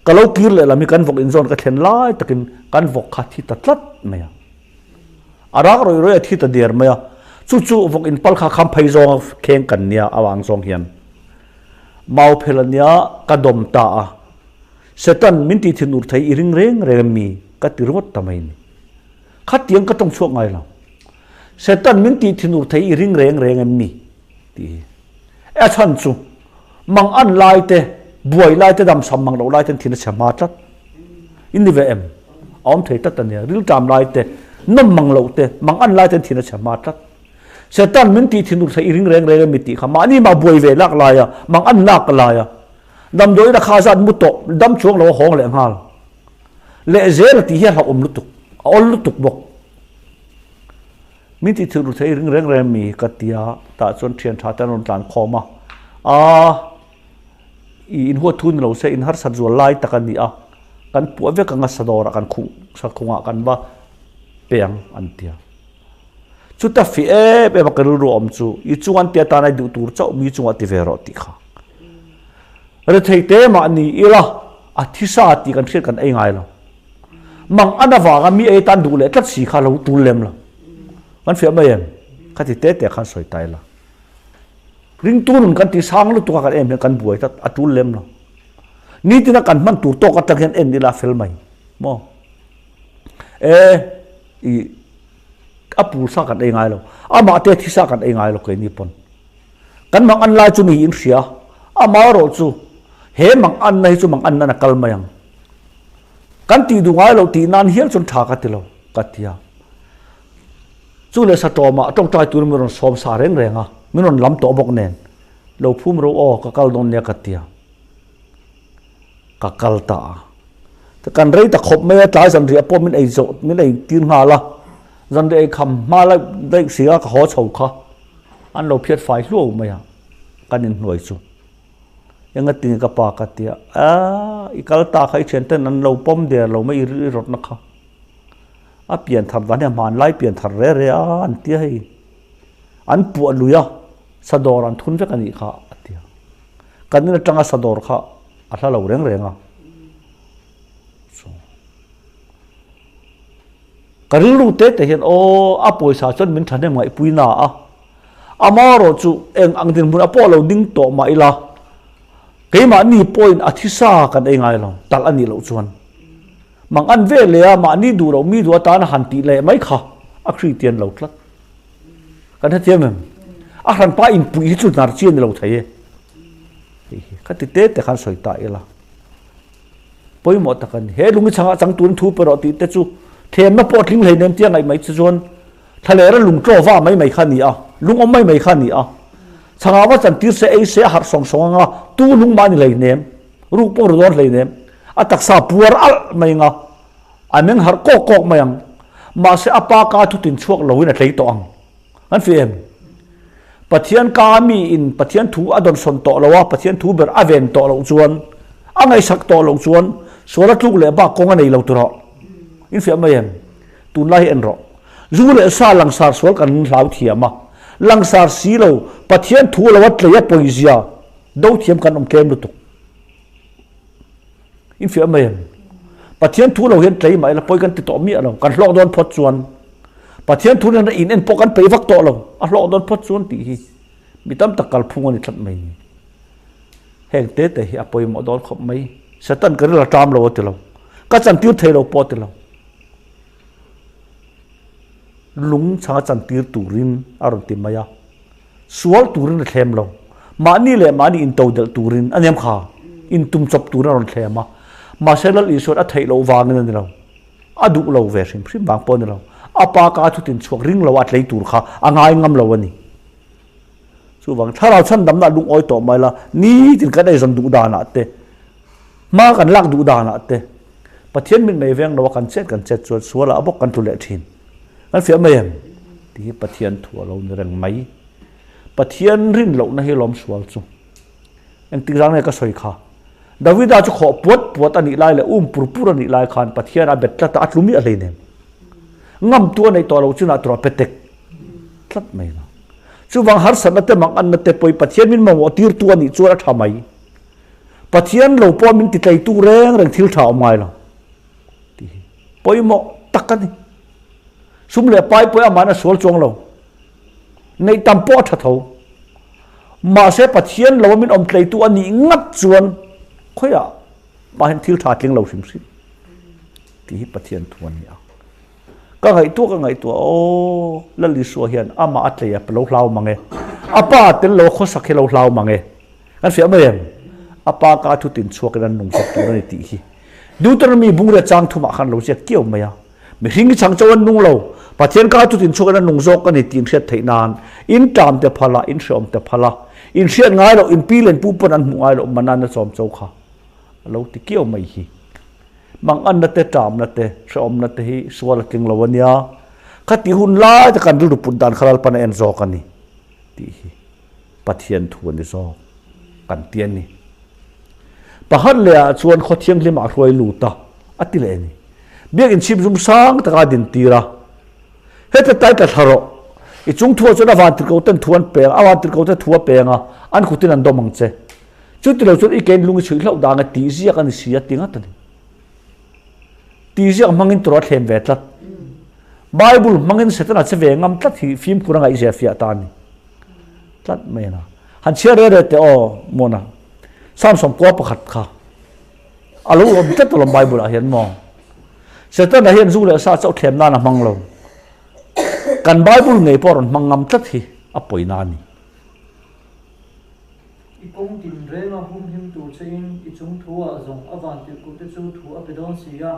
Ka lo kir leh lam hi kan vawk inzawn ka thlen lai takin kan vawk kha thi ta tlat mai a. A rak rawih rawih a thi ta der mai a. Chu chu vawk inpal kha kham phei zawnga kheng kan nia avang zawng hian mau phel a nia ka dawm ta a. Satan min tih thinur thei i ring reng reng em mi ka ti ringawt ta mai ni. Khatiang ka tawng chhuak ngai lo. Satan min tih thinur thei i ring reng reng em mi tih hi. A chhan chu mang an lai te, buai lai te, damsam mang loh lai ten thin a chhe hma tlat. In ni ve em? A awm thei tlat a nia. Rilṭam lai te, nawm mang loh te, mang an lai ten thin a chhe hma tlat. Satan min tih thinur thei i ring reng reng em mi tih kha mahni mah buai ve lak lai a, mang an lak lai a, damdawiin a kha zat mu tawh, dam chuang lo a hawng leh nghal. Leh zel a tih hi a hlauhawm lutuk, a awl lutuk bawk. Min tih thil ru thei ring reng reng mi ka ti a, tah chuan thian tha te an rawn tlan khawm a, aa i inhuat thu ni lo se in harsat zual lai tak a ni a, kan puah vek ang a sadawrah kan khuh sakhungah kan va pe ang an ti a. Chuta fih em em a ka rilru awm chu i chung an tia tan a i duh tur chauh mi chungah ti ve rawh tih kha. Rethei te mah ni ila a thisa tih kan hriat kan ei ngai lo. Mang an avanga mi ei tan duh leh tlat si kha lo tul lem lo. Kan fiah mai em? Kha ti te te khan sawi ta ila. Ringtu nun kan ti sang lutuk a kan em hian kan buai tlat a tul lem lo. Nitin a kan hman tur tawk atang hian en ila a fel mai maw? E i a pur sa kan ei ngai lo. Amah te thisa kan ei ngai lo keini pawn. Kan mang an lai chu mi in hria. Amaherawh chu he mang anna hi chu mang anna na kal mai ang. Kan tih duh ngai loh tih nan hial chuan tha ka ti lo, ka ti a. Chu leh Satawmah tawngtai turin min rawn sawm sa reng reng a, min rawn lam tawh bawk nen, Lo phum ro aw, ka kal dawn nia ka ti a. Ka kal ta a. Kan rei ta khawp mai a, tlai zanriah pawh min ei zawh, min ei tir nghal a. Zanriah ei kham hma laih daih si a, ka haw chho kha. An lo phiat fai hluau mai a, kan inhnuai chu. Enga tinge ka pa ka ti a, aaa i kal ta kha i thian ten an lo pawm der lo mai i rawtna kha. A pian thar dan hi a hmanlai pian thar re re a an ti a hei. An puah lui a, sadawr an thun vek a nih kha a ti a. Kan in atanga sadawr kha a hla lo reng reng a. Ka rilru te te hian aw a pawisa chuan min thahnem ngaihpui na a. Amaherawh chu eng ang dinhmun a pawh lo ding tawh mah ila, keimahni pawhin a thisa kan ei ngai lo, talh a nih loh chuan. Mang an ve leh a, mahni duh loh mi duh atana han tih leh mai kha a Kristian lo tlat. Kan hrethiam em? A hranpa inpuih hi chu hnar chi a ni lo thei e. Hei hi ka ti te te khan sawi ta ila. Pawimawh tak a ni. He lungi chhangah chang turin thu pe rawh tih te chu thlemna pawh a tling hleinem tia ngaih mai che chuan Thlalera lung tlaw va mai mai kha a ni a, lung awm mai mai kha a ni a. Chhangah va chantir se ei se a harh sawng sawng anga tu lung mah a ni hleinem, ruk pawh ru dawn hleinem. A taksa puar alh mai anga a meng harh kawk kawk mai ang. Mahse a pa ka thu tin chhuak loin a tlei tawh ang. Kan fih em? Pathian ka mi in Pathian thu a dawnsawn tawh lo a, Pathian thu ber a ven tawh loh chuan, a ngaihsak tawh loh chuan sual a tluk leh bak kawng a nei lo tur ah. In fiah mai em? Tunlai hi en rawh. Zu leh sa langsar sual kan hlau thiam a, langsar si lo Pathian thu lo a tlei a pawizia do thiam kan awm tlem lutuk. In fiah mai em? Pathian thu lo hian tlei mah ila pawi kan ti tawh miah lo, kan hlawk dawn phawt chuan Pathian thu nen a in en pawh kan peih vak tawh lo, a hlawk dawn phawt chuan tih hi mi tam tak kalphung a ni tlat mai ni. Heng te te hi a pawimawh dawn khawp mai. Satan ka ril a ṭam lo a ti lo, ka chantir thei lo pawh a ti lo. Lung chhanga chantir turin a rawn ti mai a, sual turin a thlem lo. Mahni leh mahni intodelh turin a nem kha, intum chawp turin a rawn thlem a. Mahse Lal Isuan a theih loh vangin a ni lo, a duh lo ve hrim hrim vang pawh a ni lo. A pa ka thutin chhuak ring lo a tlei tur kha a ngai ngam lo a ni. Chuvang thlarau chhandamna a lungawi tawh mai la, nitin kan eizawn duh danah te, hma kan lak duh danah te, Pathian mit mei veng lo a kan chet kan chet chuan sualah a bawk kan tlu leh thin. Kan fiah mai em? Tih hi Pathian thu a lo ni reng mai. Pathian rin lohna hi lawm sual chu. Engtik zang nge ka sawi kha? Davida chu khawh puat puat a nih lai leh um pur pur a nih lai khan Pathian a bet tlat a, a tlu miah hleinem. Ngamtu a neih tawh lo chinah tura pe tek tlat mai lo. Chuvang harsatna te manganna te pawhin Pathian min mamawh tirtu a nih chuan a tha mai. Pathian lo pawh min titleitu reng reng thil tha awm ngai lo tih hi pawimawh tak a ni. Sum leh pai pawh amahin a sual chuang lo. Neih tam pawh a tha tho. Mahse Pathian lo a min awm tleitu a nih ngat chuan khawiah mah hian thil tha tling lo hrim hrim tih hi Pathian thu a ni a. Ka ngaihtuah ka ngaihtuah aw Lal Isua hian amah a tlei a lo hlau mang e. A pa tel lo a khawsak hi lo hlau mang e. Kan hriat mai em? A pa ka thu tin chhuakin an nung chawp tur a ni tih hi. Deuteronomy bungrua chang thumah khan lo ziak kiau mai a. Mihring hi chang chauh an nung lo, Pathian ka thu tin chhuakin an nung zawk a ni tih inhriat theih nan in ṭam te phal a, in hreawm te phal a, in hriat ngai loh, in pi len pu pawn an hmuh ngai loh man an a chawm cho kha a lo ti kiau mai hi. Manganna te, ṭamna te, hreawmna te hi sual a tling lo a nia. Khati hun lai te kan rilru put dan kha Lalpan a en zawk a ni tih hi. Pathian thu a ni zawk kan ti a ni. Pakhat leh ah chuan khaw thianghlim ah hruai lut a, a ti leh a ni. Biakinn chhip zum sang taka a din tir a. Heta tai tla thla rawh. I chung thu ah chuan a vantirhko ten thu an peng, a vantirhko te thu a peng a, an kutin an dawm ang che. Chuti lo chuan i kein lung i chhuih hlauh dang e tih ziak a ni si a ti ngat a ni. Tih ziak hmangin tawrh a thlem ve tlat. Bible hmangin Setana che ve ngam tlat hi fimkhur a ngaihzia fiah ta a ni. Tlat mai a na. Han chhiar re re teh aw Mona. Samson kua pakhat kha a lo awm tlat alawm Bible ah hian maw. Setana hian zu leh sa chauh thlem nan a hmang lo. Kan Bible ngei pawh a rawn hmang ngam tlat hi a pawina a ni. I kawng tin renga humhim tur che in i chung thu ah zawng a van tirhkuh te chu thu a pe dawn si a,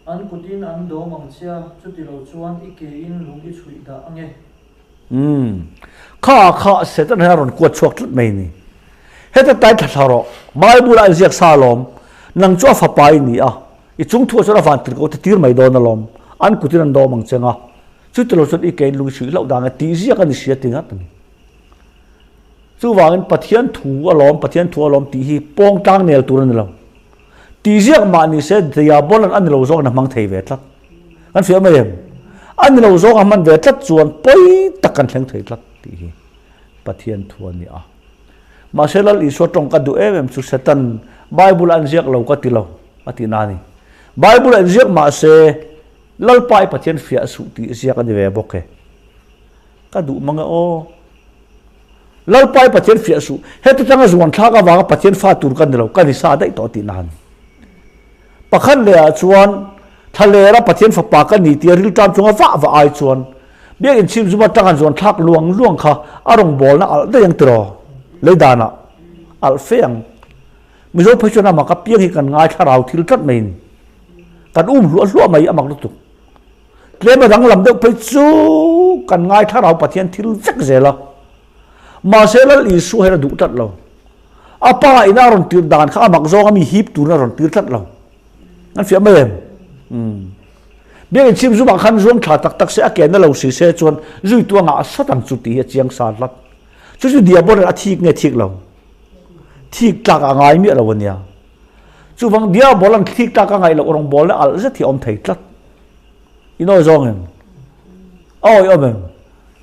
an kutin an dawm ang che a, chuti lo chuan i ke in lung i chhuih dah ange. Umm. Kha kha Satan hian a rawn kuat chhuak tlat mai ni. Heta tai thla thla rawh. Bible ah in ziak sa alawm. Nang chu a fapa i ni a. I chung thu ah chuan a van tirh ko te tir mai dawn alawm. An kutin an dawm ang cheng a. Chuti lo chuan i ke in lung i chhuih hlauh dang e tih ziak a ni si a ti ngat a ni. Chuvangin Pathian thu alawm, Pathian thu alawm tih hi pawng tlang nel tur a ni lo. Tih ziak mah ni se diabolan a ni lo zawngin a hmang thei ve tlat. Kan hria mai em? A ni lo zawng a hman ve tlat chuan pawi tak kan thleng thei tlat tih hi Pathian thu a ni a. Mahse Lal Isua tawng ka duh em em chu Satan Bible a inziak lo ka ti lo a tih na a ni. Bible a inziak mahse Lalpa i Pathian fiah suh tih ziak a ni ve bawk e. Ka duh mang e aw. Lalpa i Pathian fiah suh. Heti tanga zuan thlak avanga Pathian fa tur ka ni lo, ka ni sa daih tawh tih na a ni. Pakhat leh ah chuan thlalera Pathian fapa ka ni tia rilṭam chunga vah vah ai chuan Biakinn chhip zum atang an zuan thlak luang luang kha a rawngbawlna alh daih ang tiraw? Lei danah alh fe ang. Mizo phei chuan amah ka piang hi kan ngai thlarau thil tlat mai in kan um hluah hluah mai amak lutuk. Tlem a danglam deuh phei chu kan ngai thlarau Pathian thil vek zel a. Mahse Lal Isua hian a duh tlat lo. A pa ina a rawn tir dan kha a mak zawng a mi hip turin a rawn tir tlat lo. An fiah mai em? Umm. Biakinn chhip zumah khan zuang thla tak tak se a ke na lo si se chuan zuitu a ngah sat ang chu tih hi a chiang sa tlat. Chu chu diabol a thik nge thik lo? Thik tlak a ngai miah lo a nia. Chuvang diabol an thik tlak a ngaih loh rawngbawl na alh zet hi a awm thei tlat. I nawi zawng em? A awi awm em?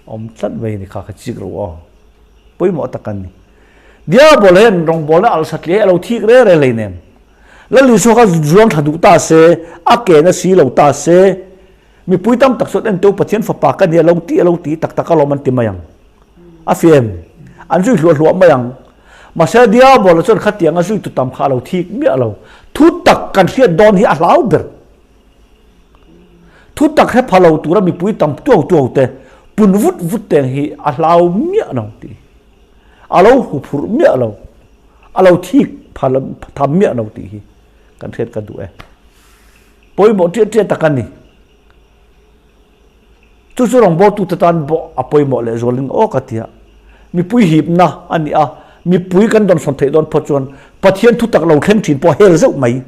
Awm tlat mai a ni kha ka chik ro aw. Pawimawh tak an ni. Diabol hian rawngbawlna alh satliah hi a lo thik re re hlei nen. Lal Isua kha zuang thla duh ta se, a ke na si lo ta se, mipui tam tak chuan enteu Pathian fapa ka nia lo ti a lo ti tak tak alawm an ti mai ang. A fim. An zui hluah hluah mai ang. Mahse Diabol-a chuan khatianga zui tu tam kha a lo thik miah lo. Thu tak kan hriat dawn hi a hlau ber. Thu tak hre pha lo tura mipui tam tuau tuau te pun vut vut teng hi a hlau miah lo tih a lo hu phurh miah lo, a lo thik pha tham miah lo tih hi kan hriat ka duh e. Pawimawh ṭiah ṭiah tak a ni. Chu chu rawngbawltute tan pawh a pawimawh lehzualin aw ka ti a. Mipui hipna a ni a, mipui kan dawnsawn theih dawn phawt chuan Pathian thutak lo thleng ṭhin pawh hel zeuh mai.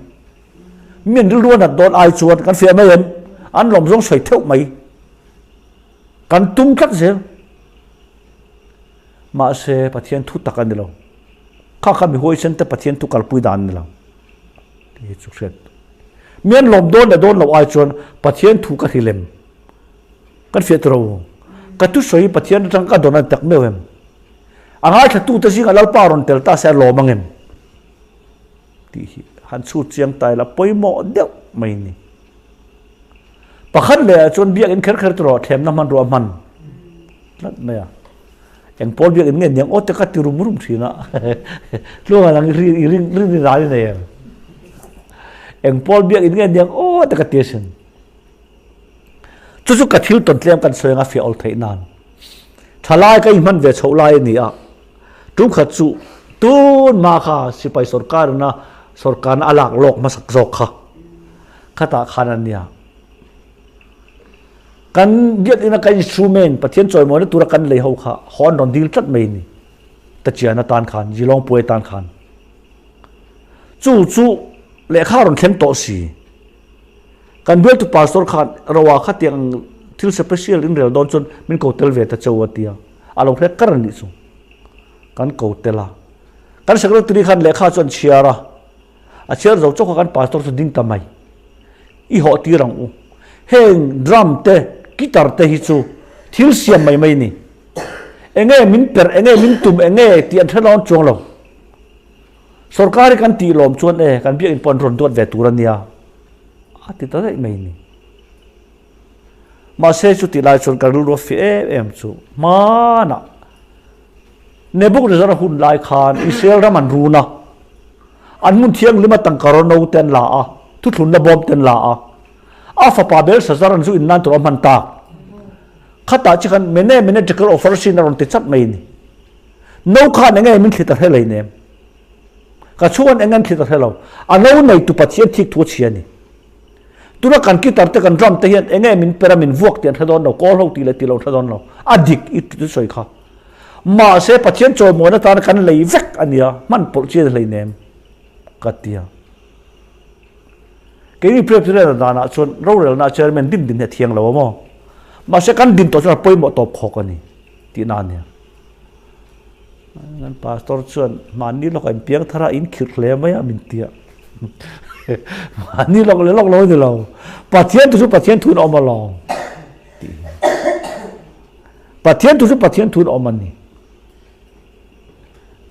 Mi an rilru a nat dawn ai chuan kan fiah mai em? An lawm zawng sawi theuh mai. Kan tum tlat zel. Mahse, Pathian thu tak a ni lo. Kha kha mi huaisen te Pathian thu kalpui dan a ni lo. Tih hi chu hriat. Mi an lawm dawn leh dawn loh ai chuan Pathian thu ka hrilem. Kan fiah tur a. Ka thusawi Pathian atang ka dawn a ni tak meuh em? A ngaithlatute zingah Lalpa rawn tel ta se a lawm ang em? Tih hi han chhut chiang ta ila pawimawh deuh mai ni. Pakhat leh ah chuan biakinn kher kher tawh thlemna hmanrua hman tlat mai a. Eng pawl biakinn nge niang aw te ka ti rum rum thin a. Tluanga lang i rin i rin rin ral i nei em? Eng pawl biakinn nge niang aw te ka ti asin. Chu chu ka thil tawn tlem kan sawi anga fiah awl theih nan. Thalai ka inhman ve chhoh lai a ni a. Tum khat chu tun hma kha sipai sorkar ina sorkarna a lak lawk hmasak zawk kha khatah khan a nia. Kan biakina kan instrument Pathian chawimawina tura kan lei ho kha haw an rawn dil tlat mai a ni. Tachian atan khan, Zilawng puai atan khan. Chu chu lehkha a rawn thleng tawh si. Kan bialtu pastor khan Roa khatiang ang thil special inrel dawn chuan min ko tel ve ta cheu a tia. A lo hlek kar a nih chu. Kan ko tel a. Kan secretary khan lehkha chu an chhiar a. A chhiar zo chawk a kan pastor chu ding ta mai. I hawh tir ang u. Heng drum te, guitar te hi chu thil siam mai mai a ni. Enge min perh, enge min tum, enge tih an hre dawn chuang lo. Sorkar hi kan tih lawm chuan e, kan biakinn pawh an rawn duat ve tur a nia, a ti ta daih mai a ni. Mahse chutih lai chuan ka rilru a fih em em chu hmanah Nebuchadnezzar hun lai khan Israel ram an run a, an hmun thianghlim a tangka rawno te an la a, thuthlunna bawm te an la a, a fapa Belshazzar an zu in nan tur a hman tak. Khatah chi khan mene mene tekel upharsin a rawn ti chat mai a ni. No khan enge min thlit a hre lei nem. Ka chhungan eng an thlit a hre lo. A no neitu Pathian thik thu a chhia a ni. Tuna kan guitar te kan drum te hian enge min per a min vuak tih an hre dawn lo, kawl ho tih leh tih lo an hre dawn lo. A dik i ti sawi kha. Mahse Pathian chawimawi atana kan lei vek a nia, hman pawlh chi a ni hleinem ka ti a. Keini Presbyterian danah chuan rorelna chairman din din hi a thiang lo a maw? Mahse kan din tawh chuan a pawimawh tawp khawk a ni tihna a nia. Kan pastor chuan mahni lawkah in piang thar a, in khirh hle mai a min ti a. Mahni lawk leh lawk lo a ni lo. Pathian thu chu Pathian thu in awm alawm tih hi. Pathian thu chu Pathian thu in awm a ni.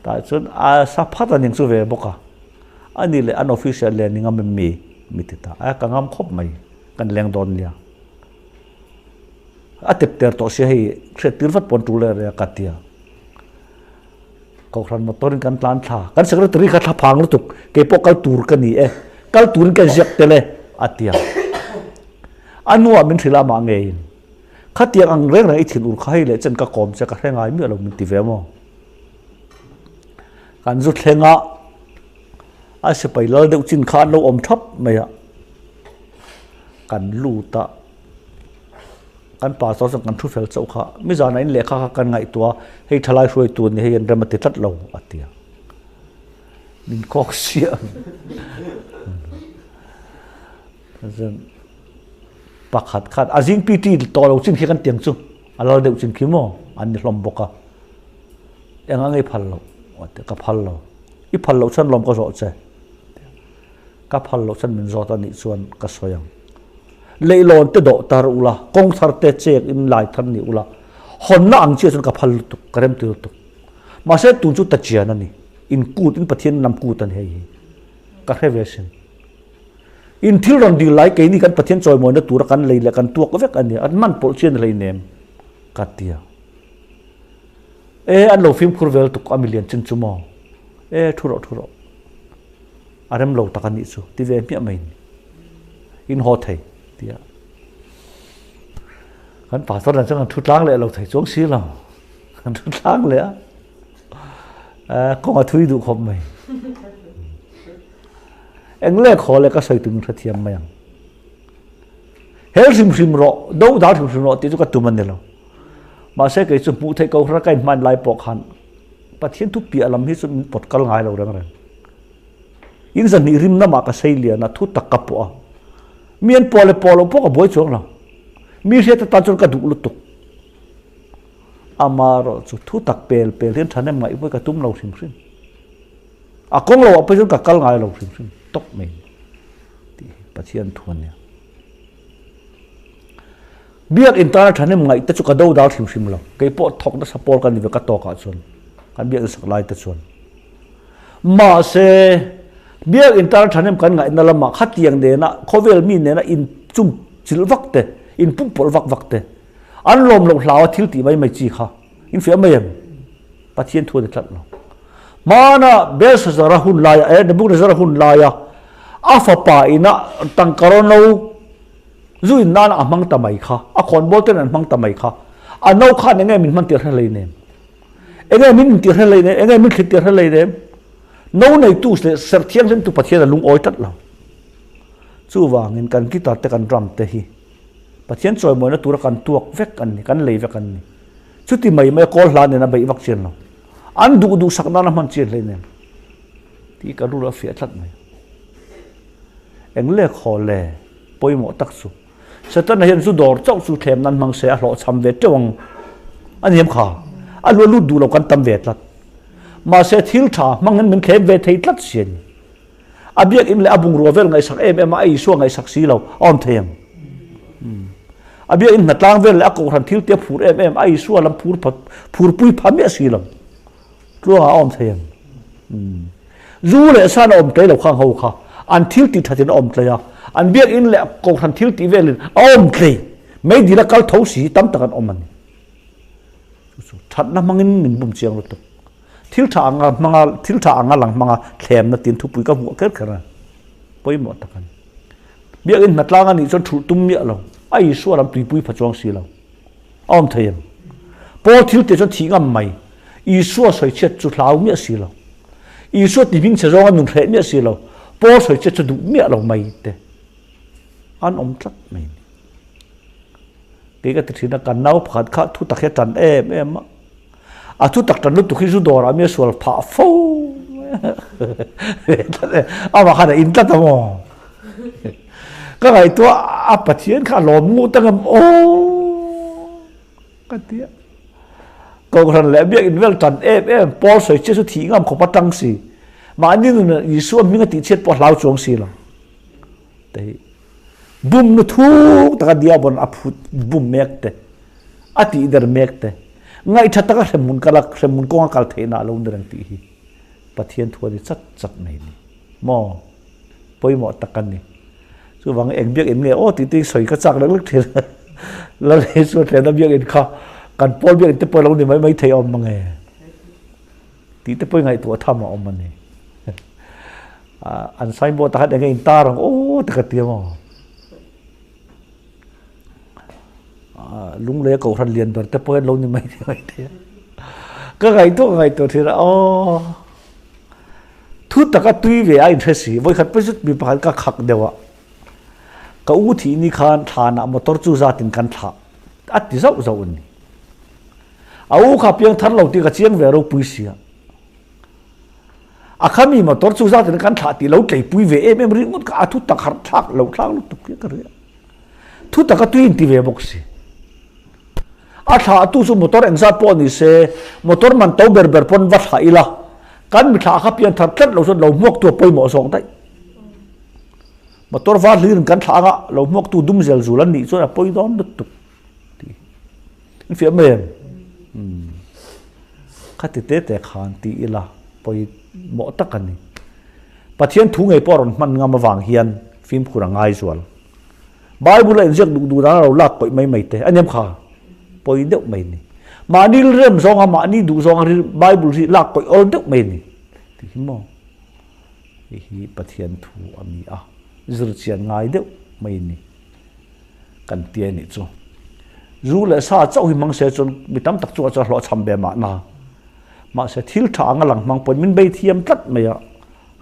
Tah chuan a sa phat a ning chu ve bawk a. Ani leh an official leh ni ngam em mi? Mi ti ta. A ka ngam khawp mai. Kan leng dawn nia. A tep ter tawh sia hei hriat tir vat pawn tul reng reng a ka tia. Kohhran motor in kan tlan thla. Kan secretary kha thla phang lutuk. Kei pawh kal tur ka ni e. Kal turin ka inziak tel e a tia. A hnuah min hrilh a mah ngeiin. Khatiang ang reng reng i thin ur kha hei leh chen ka kawm che ka hre ngai miah lo min ti ve maw. Kan zu thleng a, a sipai lal deuh chin kha an lo awm thap mai a. Kan lut a. Kan pastor chuan kan thu fel chauh kha, mi zanah in lehkha kha kan ngaihtuah a, hei thalai hruaitu a ni, hei an rem a ti tlat lo a ti a. Min kawk siah. Chuan pakhat khan a zing PT tawh lo chin khi kan tiang chu a lal deuh chin khi maw an ni hlawm bawk a. Eng a ngei phal lo a ti a, ka phal lo. I phal loh chuan lawm ka zawh che. Ka phal loh chuan min zawt a nih chuan ka sawi ang. Leihlawn te dawh tar ula, kawng thar te chek in lai thar ni ula, hawnna ang chiah chuan ka phal lutuk, ka remti lutuk. Mahse tun chu ta chian a ni, in kut in Pathian lam kut a ni hei hi. Ka hre ve sin. In thil rawn dil lai keini kan Pathian chawimawina tura kan lei leh kan tuak vek a ni, an hman pawlh chian hleinem ka tia. E an lo fimkhur vel tuk a milian chin chu maw? E thu rawh thu rawh. A rem lo tak a nih chu ti ve hmiah mai ni. In haw thei tia. Kan pastor dan chuan kan thu tlang leh lo thei chuang si lo. Kan thu tlang leh a. Kawng a thui duh khawp mai. Eng leh khaw leh ka sawi tum hrethiam mai ang. Hel hrim hrim rawh, do dal hrim hrim rawh tih chu ka tum a ni lo. Mahse kei chu hmuh theih ko hra ka inhman lai pawh khan Pathian thu piah lam hi chu min pawt kal ngai lo reng reng. In zahnih rim namah ka sei lian a, thu tak ka pawh a. Mi an pawh leh pawh loh pawh ka buai chuang lo. Mi hriat atan chuan ka duh lutuk. Amaherawh chu thu tak pel pel hian thahnem ngaihvawi ka tum lo hrim hrim. A kawng loah pawh chuan ka kal ngai lo hrim hrim tawp mai tih hi Pathian thu a nia. Biakinn tana thahnem ngaih te chu ka do dal hrim hrim lo. Kei pawh thawk nasa pawl ka ni ve ka tawkah chuan kan biakinn sak lai te chuan. Mahse. Biak in tan thahnem kan ngaihna lamah khatiang nena khawvel mi nena in chum chilh vak te, in pum pawlh vak vak te, an lawm loh hlau a thil tih mai mai chi kha in fiah mai em? Pathian thu a ni tlat lo. Hmana Belshazzar-a hun laia, eh, Nebuchadnezzar-a hun laia a fapa ina tangka rawn lo zu in nana a hmang ta mai kha, a khawnbawl ten an hmang ta mai kha, a no khan enge min hman tir hre hlei nem? Enge min intir hre hlei nem? Enge min thlit tir hre hlei nem? No neitu leh serh thianghlimtu Pathian a lungawi tlat lo. Chuvangin kan guitar te kan drum te hi Pathian chawimawina tura kan tuak vek an ni, kan lei vek an ni. Chuti mai mai a kawl hla nen a beih vak chian lo. An duh duh sak nan a hman chian hleinem tih ka rul a fiah tlat mai. Eng lek haw le pawimawh tak chu Setana hian zu dawr chauh chu thlem nan hmang se a hlawhchham ve teuh ang a ni em kha? A lu a lut duh lo kan tam ve tlat. Mahse thil tha hmangin min thlem ve thei tlat si a ni. A biakinn leh a bungrua vel ngaihsak em em a, a Isua ngaihsak si lo a awm thei ang. A biakinn hnatlang vel leh a kohhran thil te a phur em em a, Isua lam phur pha phurpui pha miah si lo tluangah a awm thei ang. Zu leh san a awm tlei lo khang ho kha an thil tih thatin a awm tlei a, an biakinn leh kohhran thil tih velin a awm tlei. Meidil a kal tho si tam tak an awm a ni. Chu chu thatna hmangin min bum chiang lutuk. Thil tha anga hmanga thil tha anga lang hmanga thlemna tin thupui ka hmuh kher kher a, pawimawh tak a ni. Biakinn hnatlang a nih chuan thulh tum miah lo, a Isua lam tuipui pha chuang si lo. A awm thei em? Paul thil tih chuan thih ngam mai, Isua sawichhiat chu hlau miah si lo. Isua ti hming chhe zawnga nun hreh miah si lo, Paul sawichhiat chu duh miah lo mai te an awm tlat mai a ni. Kei ka ti thin a, kan nau pakhat kha thu tak hi a tan em em a. A thu tak tan lutuk hi zu dawrah mi a sual phah fo amah khan a in tlat a maw? Ka ngaihtuah a Pathian kha a lawm ngut angem aw ka ti a. Kohhran leh biakinn vel tan em em Paul sawi chiah chu thih ngam khawp a tang si. Mahni nun Isua hming a tihchhiat pawh a hlau chuang si lo. Te hi bum nu thuk taka diabon a phut bum mek te a tih der mek te ngaihtha taka hremhmun kal a hremhmun kawnga kal theihna a lo ni reng tih hi Pathian thu a ni chat chat mai ni maw pawimawh tak a ni chuvang eng biak in nge aw tih te sawi ka chak lek lek thin Lal Isua thlehna biak in kha kan pawl biak in te pawh a lo ni mai mai thei awm mange tih te pawh i ngaihtuah tham a awm a ni. An signboard ah khan enge in tar ang aw te ka ti amaw. Lunglei a kohhran lian ber te pawh hian lo ni mai thei mai thei a. Ka ngaihtuah ka ngaihtuah thin a aw. Thu taka tui ve a inhre si, vawikhat pawh chu mi pakhat ka khak deuh a. Ka u thih ni khan thlanah motor chu zatin kan thlah a ti zauh zauh a ni. A u kha piang thar lo tih ka chiang ve ropui sia. A khami motor chu zatin kan thlah tih lo tleipui ve em em ringawt kha a thu tak harh thlak lo thlak lutuk hi ka ria. Thu taka tui in ti ve bawk si. A thlah tu chu motor engzat pawh ni se motor man to ber ber pawn va thlah ila kan mi thlah kha pian thar tlat lo chuan lo hmuak tu a pawimawh zawk daih. Motor var hlir in kan thlah anga lo hmuak tu dum zel zul an nih chuan a pawi dawn lutuk. Tih in fiah mai em? Umm khati te te khan ti ila pawimawh tak a ni. Pathian thu ngei pawh a rawn hman ngam avang hian fimkhur a ngai zual. Bible a inziak duh duh dan a lo lak kawih mai mai te a niam kha pawi deuh mai a ni. Mahni rem zawnga mahni duh zawnga Bible hi lak kawih awl deuh mai a ni tih hi maw? Hei hi Pathian thu a ni a, zirchian ngai deuh mai a ni. Kan ti a nih chu. Zu leh sa chauh hi hmang se chuan mi tam tak chungah chuan hlawhchham ve mahna. Mahse thil tha anga lang hmang pawhin min bei thiam tlat mai a,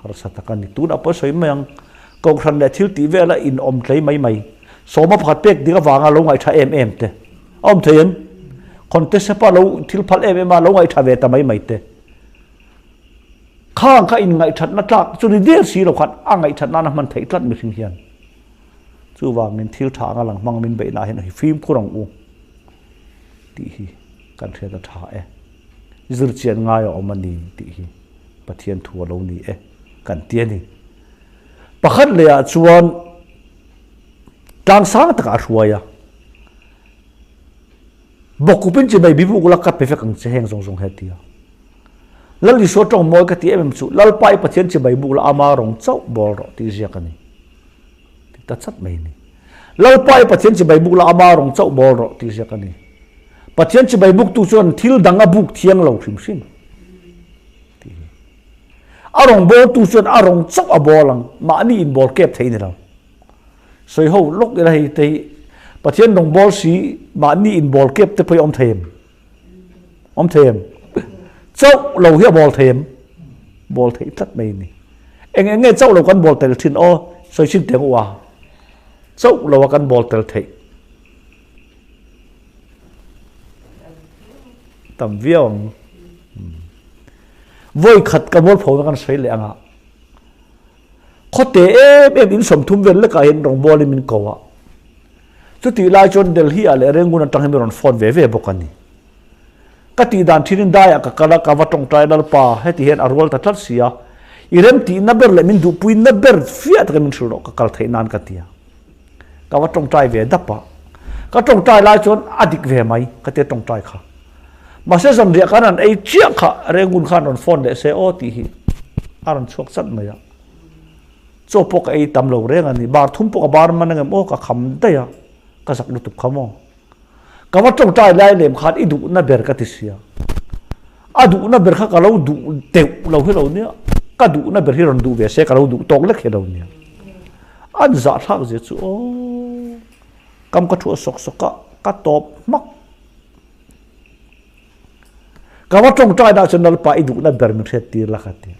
harsa tak a ni. Tunah pawh sawi mai ang, Kohhran leh thil tih vela in awm tlei mai mai, sawma pakhat pek dik avanga lo ngaihṭha em em te a awm thei em? Khawnte sepa lo thil phal em em a lo ngaihṭha ve ta mai mai te. Khang kha in ngaihṭhatna tlak chu ni der si lo khan a ngaihṭhat nana hman theih tlat mihring hian. Chuvangin thil tha anga lang hmang min beihna hian hi fimkhur ang u tih hi kan hriat a tha e. Zirchian ngai a awm a ni tih hi Pathian thu a lo ni e kan ti a ni. Pakhat lehah chuan tlang sang takah a hruai a, Bawkkupin chi mai bibuk la ka pe vek ang che heng zawng zawng he ti a. Lal Isua tawng mawi ka ti em em chu, Lalpa i Pathian chibai buk la ama rawng chauh bawl rawh tih ziak a ni. Ti ta chat mai a ni. Lalpa i Pathian chibai buk la ama rawng chauh bawl rawh tih ziak a ni. Pathian chibai buktu chuan thil dang a buk thiang lo hrim hrim. Tih hi. A rawng bawltu chuan a rawng chauh a bawl ang, mahni inbawl kep thei ni lo. Sawi ho lawk ila hei te hi Pathian rawng bawl si mahni inbawl kep te pawh hi awm thei em? Awm thei em? Chauh lo hi a bawl thei em? Bawl theih tlat mai a ni. Eng eng nge chauh lo kan bawl tel thin aw? Sawi chhin teh ang u a. Chauh lo a kan bawl tel theih. Tam viau ang. Vawi khat ka bawl pho na kan sawi leh ang a. Khawte em em in 30 vel lekah hian rawngbawlin min ko a. Chutih lai chuan Delhi ah leh Rangoon atang hian min rawn phone ve ve bawk a ni. Ka tih dan thinin daiah ka kal a, ka va tawngtai Lalpa, heti hian a rual ta tlat si a, i remtihna ber leh min duhpuina ber fiah takin min hrilh rawh ka kal theih nan ka ti a. Ka va tawngtai ve dap a. Ka tawngtai lai chuan a dik ve mai ka tia tawngtai kha. Mahse zanriah khan an ei chiah kha Rangoon khan rawn phone leh se aw tih hi a rawn chhuak chat mai a. Chaw pawh ka ei tam lo reng a ni. Bar thum pawh ka bar man angem aw ka kham daih a, ka zak lutuk kha maw. Ka va tawngtai lai lem khan i duhna ber ka ti sia. A duhna ber kha ka lo duh deuh lo hi lo nia. Ka duhna ber hi rawn duh ve se ka lo duh tawk lek hi lo nia. An zahthlak zia chu aw. Kam ka thuah sawk sawk a, ka tawp hmak. Ka va tawngtai dah chuan Lalpa i duhna ber min hriat tir la ka ti.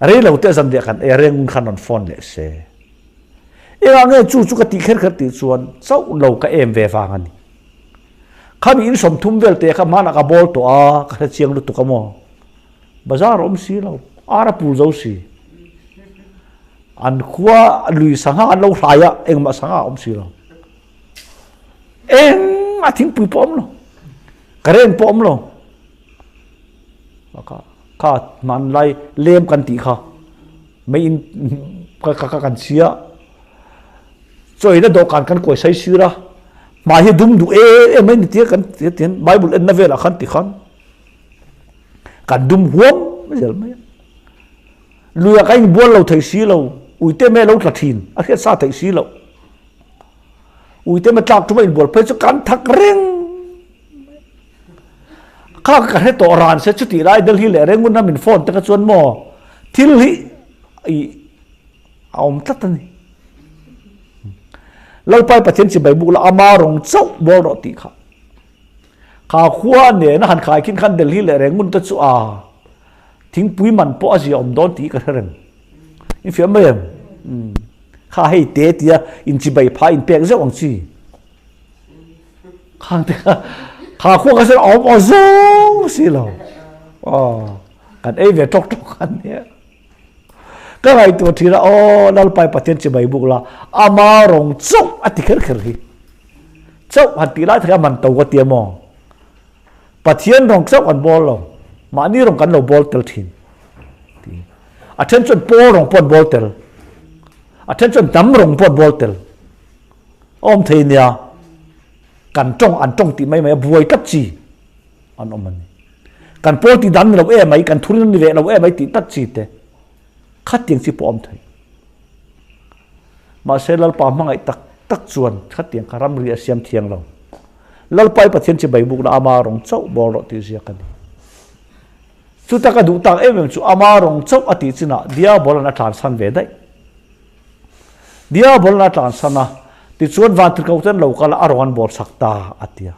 Rei lo te zan riah kan ei a, Rengun khan rawn phone leh se. Engah nge chu chu ka tih kher kher tih chuan chauh lo ka em ve vang a ni. Khami in 30 vel te kha hmanah ka bawl tawh a, ka hre chiang lutuk a maw. Bazar a awm si lo, ar a pul zo si. An khua lui sangha an lo hrai a, engmah sangha a awm si lo. Eng a thingpui pawh awm lo, current pawh awm lo. Kha kha hmanlai lem kan tih kha mei in ka ka kan chhia chawi na dawhkan kan kuai sai sir a hmai hi dum duh em em mai ni tia kan tia tian bible en na velah khan ti khan kan dum huam zel mai a luiah kan inbual lo thei si lo uite mai a lo tla thin a hriat sa theih si loh. Uite me tlak ṭuma inbual phei chu kan thak reng mai. Kha ka hre tawh ran se chutih lai Delhi leh Rangoon a min phone te kha chuan maw thil hi i a awm tlat a ni. Lalpai Pathian chibai buk la ama rawng chauh bawl rawh tih kha. Kha khua nena han khai khin khan Delhi leh Rangoon te chu a thingpui man pawh a zia awm dawn tih ka hre reng. In fiam mai em? Kha hei te tia in chibai pha in pek zeuh ang chi. Khang te kha kha khua ka sen awm aw zawng si lo. Aw kan ei ve ṭawk ṭawk an nia. Ka ngaihtuah ṭhin a aw Lalpai Pathian chibai buk la ama rawng chauh a ti kher kher hi. Chauh han tih lai thei a man to ka tia maw. Pathian rawng chauh kan bawl lo, mahni rawng kan lo bawl tel thin. Ti. A then chuan pawl rawng pawh an bawl tel. A then chuan hnam rawng pawh an bawl tel. A awm thei nia. Kan tawng an tawng tih mai mai a buai tlat chi an awm a ni. Kan pawl tih dan ni lo em mai, kan thurin ni ve lo em mai tih tlat chi te. Khatiang chi pawh a awm thei. Mahse Lalpa hmangaih tak tak chuan khatiang kha ramri a siam thiang lo. Lalpa i Pathian chibai bukna ama rawng chauh bawl rawh tih ziak a ni. Chuta ka duh tak em em chu ama rawng chauh a tih chinah Diabolan a tlansan ve daih. Diabolan a tlansan a, tichuan vantirhkoh ten lo kal a, a rawng an bawl sak ta a ti a.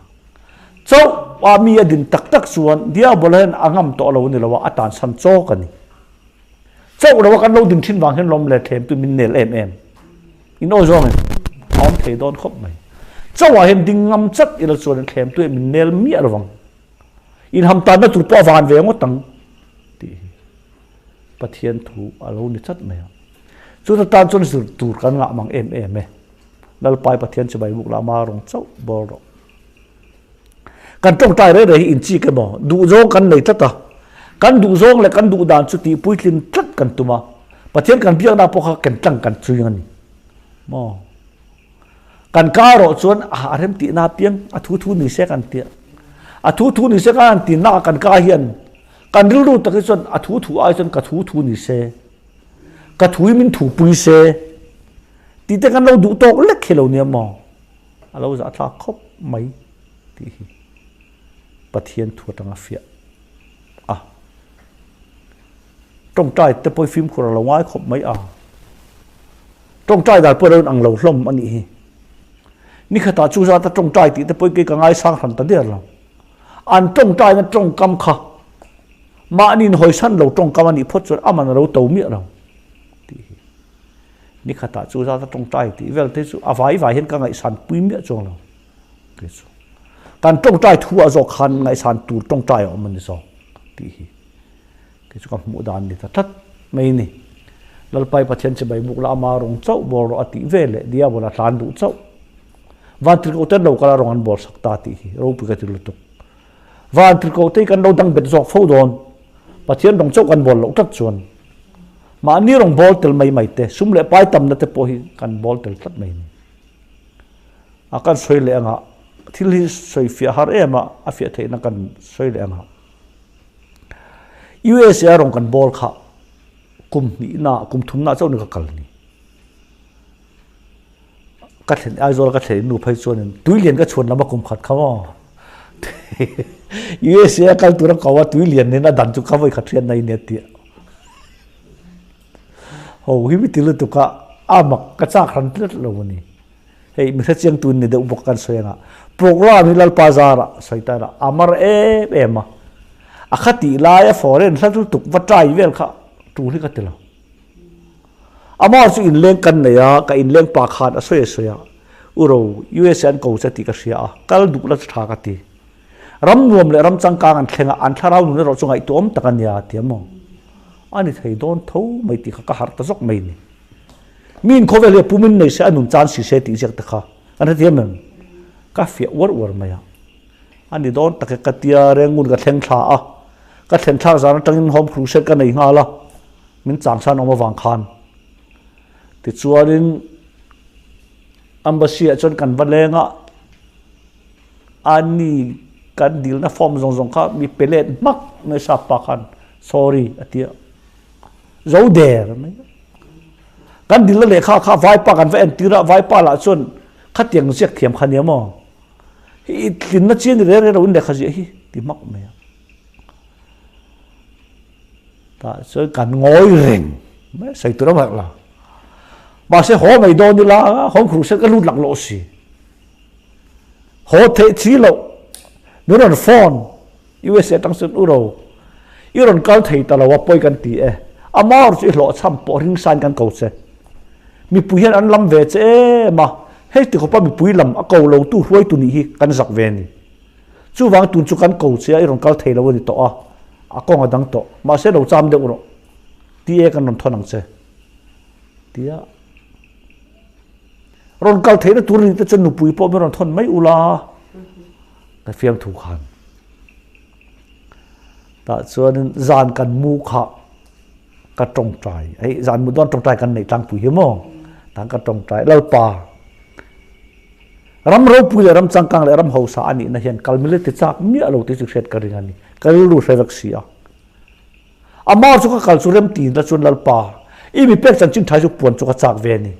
Chauh a mi a din tak tak chuan Diabola hian a ngam tawh lo a ni lo a, a tlansan chawk a ni. Chauh lo a kan lo din thin vang hian lawm leh thlem tu min nel em em. In awi zawng in a awm thei dawn khawp mai. Chauh ah hian ding ngam chat ila chuan in thlem tu hi min nel miah lo vang. In ham tanna tur pawh a van ve ngawt ang tih hi Pathian thu a lo ni chat mai a. Chuta tan chuan zir tur kan ngah mang em em e. Lalpai Pathian chibai buk la ama rawng chauh bawl rawh. Kan tawngtai rei rei hi inchik emaw duhzawng kan nei tlat a, kan duhzawng leh kan duh dan chu tih puitlin tlat kan tum a, Pathian kan biakna pawh kha ken tlang kan chuing a ni maw? Kan ka erawh chuan a rem tihna apiang a thu thu ni se kan tia, a thu thu ni se kan han tinna ah kan ka hian. Kan rilru tak hi chuan a thu thu ai chuan ka thu thu ni se, ka thu hi min thu pui se tih te kan lo duh tawk lek hi lo nia maw? A lo zahthlak khawp mai tih hi Pathian thu atanga fiah a. Tawngtai te pawh hi fimkhur a lo ngai khawp mai a. Tawngtai dan pawh a lo inang lo hlawm a nih hi. Nikhatah chu zata tawngtai tih te pawh hi kei ka ngaisang hran ta der lo. An tawngtaina tawngkam kha mahni inhawisan lo tawngkam a nih phawt chuan aman a lo to miah lo tih hi. Nikhatah chu zata tawngtai tih vel te chu a vai vai hian ka ngaihsan pui miah chuang lo kei chu. Kan tawngtai thu ah zawk khan ngaihsan tur tawngtai a awm a ni zawk tih hi kei chu ka hmuh dan ni ta tlat mai ni. Lalpai Pathian chibai buk la ama rawng chauh bawr rawh a tih ve leh Diabol a tlan duh chauh. Van tirhkoh ten lo kal a rawng an bawr sak ta tih hi ropui ka ti lutuk. Van tirhkoh te hi kan lo dang bet zawk fo dawn. Pathian rawng chauh kan bawl loh tlat chuan mahni rawng bawl tel mai mai te, sum leh pai tamna te pawh hi kan bawl tel tlat mai a ni. A kan sawi leh anga thil hi sawi fiah har em a, a fiah theihna kan sawi leh anga USA rawng kan bawl kha kum hnihna, kum thumna chauh ni ka kal ni. Ka thlen Aizawl ka thlen nu phei chuanin tuilian ka chhuan lam a kum khat kha maw USA a kal tur a ko a tuilian nen a dan chu ka vawi khat hriat na in e tia ho hi mi ti lutuk a a mak ka chak hran tlat lo a ni hei mi hrechiang tu ni deuh bawk kan sawi anga program hi Lalpa zara sawi ta ila a mar em em a a kha tih lai a foreign hla lutuk va try vel kha tul hi ka ti lo. Amah chu inleng kan nei a, ka inleng pa khan a sawi a sawi a, U Ro, USA an ko che tih ka hria a, kal duh la chu tha ka ti. Ram nuam leh ram changkang an thleng a, an thlarau nun erawh chu ngaihtuahawm tak a nia, ti a maw? A ni thei dawn tho mai tih kha ka harh ta zawk mai ni. Miin khawvel hi a pumin nei se, a nun chan si se tih ziak te kha kan hrethiam em? Ka fiah uar uar mai a. A ni dawn tak e, ka tia Rengun ka thleng thla a, ka thlen thlak zan atangin Home Crusade ka nei nghal a. Min changsan awm avang khan. Tichuanin Embassy ah chuan kan va leng a, ani kan dilna form zawng zawng kha mi pe let hmak mai sap pa khan sorry a ti a, zo der mai. Kan dilna lehkha kha vaipa kan va entir a, vaipa lah chuan khatiang ziak thiam kha nia maw, hi tlinna chi a ni reng reng lo in lehkha ziah hi ti hmak mai a. Tah chuan kan ngawi reng mai sawi tur a harh lo. Mahse haw mai dawn ila home crusade ka lut lak loh si. Haw theih chi loh min rawn phone USA atang chuan u ro i rawn kal thei ta lo a pawi kan ti e. Amah chu i hlawhchham pawh ringsain kan ko che. Mipui hian an lam ve che em a, hei ti khawpa mipui lam a ko lo tu hruaitu nih hi kan zak ve a ni. Chuvang tun chu kan ko che a, i rawn kal thei lo a ni tawh a, a kawng a dang tawh. Mahse lo cham deuh rawh, ti e kan rawn thawn ang che. Tia rawn kal theihna tur ni te chuan nupui pawh min rawn thawn mai ula, ka fiamthu khan. Tah chuanin zan kan mu kha ka tawngtai, hei zan mu dawn tawngtai kan neih tlangpui hi maw? Tah ka tawngtai, Lalpa, Ram ropui leh ram changkang leh ram hausa a nihna hian kal mile ti chak miah lo tih chu hriat ka ring a ni. Ka rilru hre vek si a. Amah chu ka kal chu rem ti la chuan Lalpa, i mi pek chanchin tha chu puan chu ka chak ve a ni.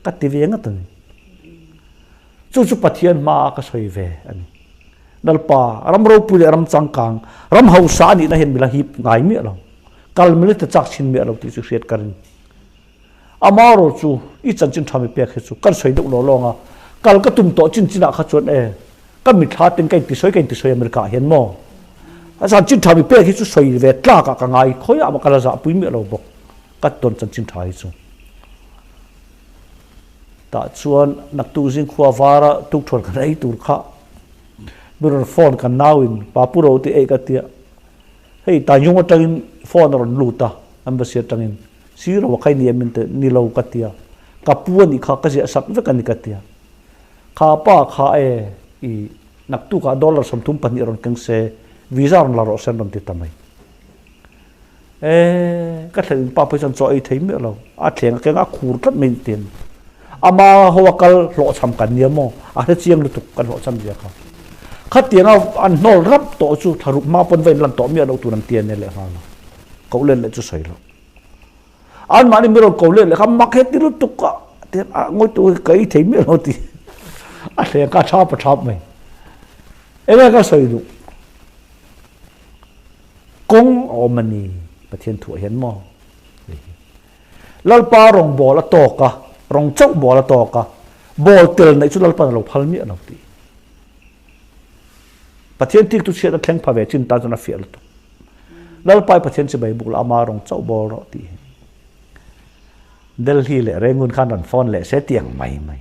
Ka ti ve ngat a ni. Chu chu Pathian hmaah ka sawi ve a ni. Lalpa, ram ropui leh ram changkang, ram hausa a nihna hian mi la hip ngai miah lo. Kal mile ti chak chhin miah lo tih chu hriat ka ring. Amaherawh chu i chanchin tha mi pek hi chu kan sawi deuh law lawng a, kal ka tum tawh chin chinah kha chuan e, ka mithla ten ka intisawi ka intisawi America ah hian maw? A chanchin tha mi pek hi chu sawi ve tlak ah ka ngai khawiah mah ka la zahpui miah lo bawk ka tawn chanchin tha hi chu. Tah chuan naktuk zingkhua vara tukthuan kan ei tur kha mi rawn phone kan nauin Papu ro tih ei ka tia hei Tanjung atangin phone a rawn lut a embassy atangin Siro a khai ni em in te ni lo ka tia, ka pu a nih kha ka ziah sak vek a ni ka tia. Kha pa kha e i naktukah dollar 32 rawn keng se, visa rawn la rawh se an rawn ti ta mai. E ka thlen in pa pawh hi chuan chaw ei thei miah lo, a thleng a keng a, a khur tlat mai ni tin. Ama ho a kal hlawhchham kan nia maw, a hre chiang lutuk kan hlawhchham zia kha. Khatianga an hnawl rap tawh chu thla ruk hma pawn va inlan tawh miah loh tur an ti a nia lehnghal a. Koh let leh chu sawi loh. Anmahni mi rawn ko let leh kha mak he ti lutuk a tian a ngawi tu hi ka ei thei miah lo ti a thleng kha a thap a thap mai. Enge ka sawi duh? Kawng a awm a ni Pathian thuah hian maw? Lalpa rawngbâwl a tâwk a, rawng chauh bâwl a tâwk a, bâwl tel neih chu Lalpa'n a lo phal miah lo tih. Pathian tiktu chhiatna thleng pha ve chin tan chuan a fiah lutuk. Lalpa i Pathian chibai buk la, ama rawng chauh bâwl rawh tih hi. Delhi leh Rangoon khan rawn phone leh se tiang mai mai.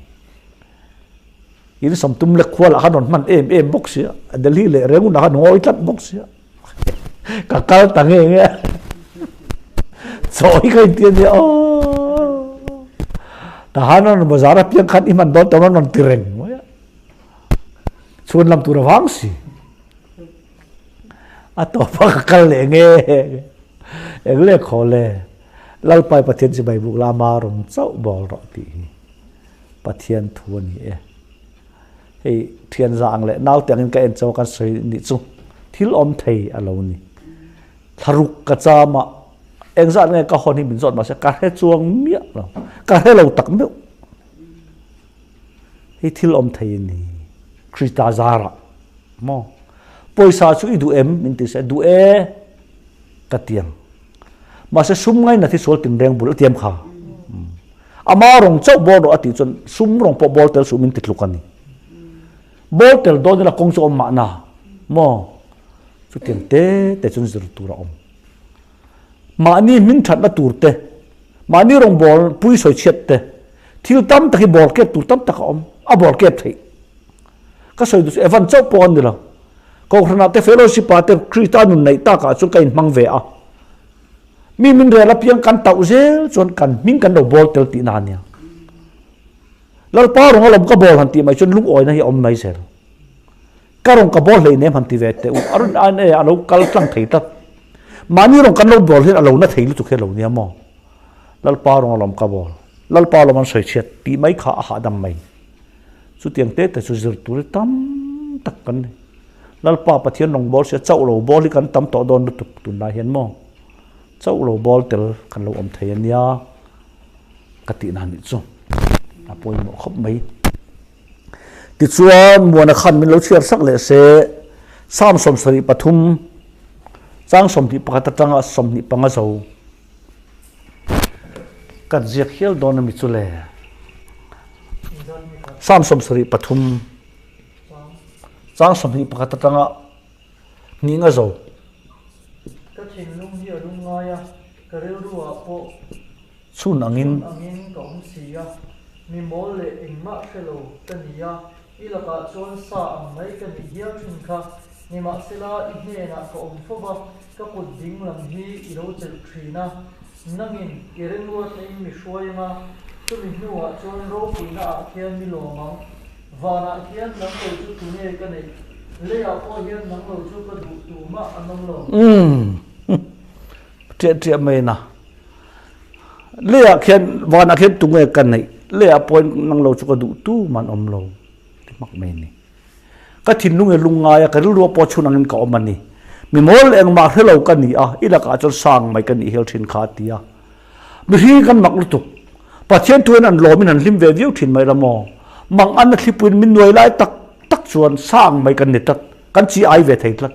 In sawmtum lek khualah khan rawn hman em em bawk sia, Delhi leh Rangoon ah khan ngawi tlat bawk sia. Ka kal ta nge nge chaw hi ka inti a nia aw tahan a rawn bazar a piang khan i hman dawn tawh a rawn ti reng mai a chhun lam tur a vang si a tawp a ka kal leh nge eng le khaw le Lalpai Pathian chibai buk la ama rawn chauh bawl rawh tih hi Pathian thu a ni e. Hei thian za ang leh naute angin ka en chauh a kan sawi nih chu thil awm thei a lo ni. Thlaruk ka cham a, engzat nge ka hawn hi min zawt mahse ka hre chuang miah lo, ka hre lo tak meuh. Hei thil awm thei a ni, Krista zarah maw. Pawisa chu i duh em min ti se, duh e ka ti ang. Mahse sum ngaina thi sual tinreng bul a tiam kha. Ama rawng chauh bawr rawh a tih chuan sum rawng pawh bawr tel suh min ti tluk a ni. Bawr tel dawn ila kawng chu a awm mahna maw? Chutiang te te chuan zir tur a awm. Mahni hming thatna tur te, mahni rawng bawr pui sawi chhiat te, thil tam tak hi bawr kep tur tam tak a awm, a bawr kep theih. Ka sawi duh chu Evan chauh pawh a ni lo. Kohhranah te fellowship ah te Krista nun neih takah chuan ka inhmang ve a. Mi min rel apiang kan tauh zel chuan kan hming kan lo bawl tel tihna a nia. Lalpa rawng alawm ka bawl han tih mai chuan lungawina hi a awm mai zel. Ka rawng ka bawl hleinem han ti ve teh u. A rawn an e a lo kal tlang thei tlat. Mahni rawng kan lo bawl hian a lo na thei lutuk hi a lo nia maw. Lalpa rawng alawm ka bawl. Lalpa alawm an sawi chhiat tih mai kha a hahdam mai. Chutiang te te chu zir tur hi tam tak kan ni. Lalpa Pathian rawng bawl sia chauh lo bawl hi kan tam tawh dawn lutuk tunlai hian maw chauh lo bawl tel kan lo awm thei ania ka tih na nih chu a pawimawh khawp mai. Tichuan Muana khan min lo chhiar sak leh se Psalm 73 chang 21 atanga 25 zo kan ziak hial dawn ami chu le Psalm 73 Chang 21 atanga hnih nga zo. Ka thinlung hi a lung ngai a, ka rilru ah pawh chhun angin chhun angin ka awm si a, mi mawl leh engmah hre lo ka ni a, i lakah chuan sa ang mai ka nih hial thin kha, nimahsela i hnenah ka awm fo va, ka kut ding lam hi i lo chelh thin a, nangin i remruatna in mi hruai anga, chumi hnuah chuan ropuina ah khian mi lawm ang. Vanah hian nang lo chu tunge ka neih? Leiah pawh hian nang lo chu ka duh tu mah an awm lo. Umm ṭiah ṭiah mai na. Leiah khian vanah khian tunge ka neih? Leiah pawh hian nang lo chu ka duh tu mah an awm lo ti hmak mai a ni. Ka thinlung e lungngai a, ka rilru a pawh chhun angin ka awm a ni. Mi mawl engmah hre lo ka ni a, i lakah chuan sang mai ka nih hel thin kha a ti a. Mihring kan mak lutuk. Pathian thuin an lawmin an hlim ve viau thin mai la maw? Mang an a thlipuiin min nuai lai tak tak chuan sang mai kan ni tlat, kan chi ai ve thei tlat.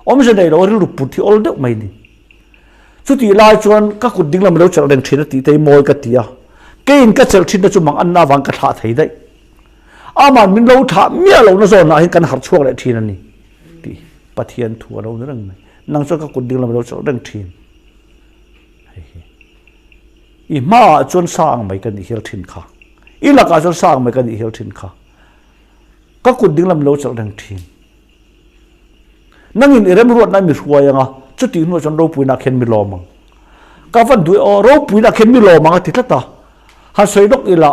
Awmze nei lo a rilru put hi awl deuh mai ni. Chutih lai chuan ka kut dinglam lo chelh reng thin a tih te hi mawi ka ti a. Keiin ka chelh thin te chu mang anna avang ka thlah thei daih. Aman min lo thlah miah lohna zawnah hian kan harh chhuak leh thin a ni tih Pathian thu a lo ni reng mai. Nang chuan ka kut dinglam lo chelh reng thin. Hei hi. I hmaah chuan sa ang mai ka nih hial thin kha. I lakah chuan sa ang mai ka nih hial thin kha. Ka kut dinglam lo chelh reng thin. Nangin i remruatna mi hruai anga, chutih hnuah chuan ropuina khian mi lawm ang. Ka van duh e aw, ropuina khian mi lawm ang a ti tlat a. Han sawi lawk ila,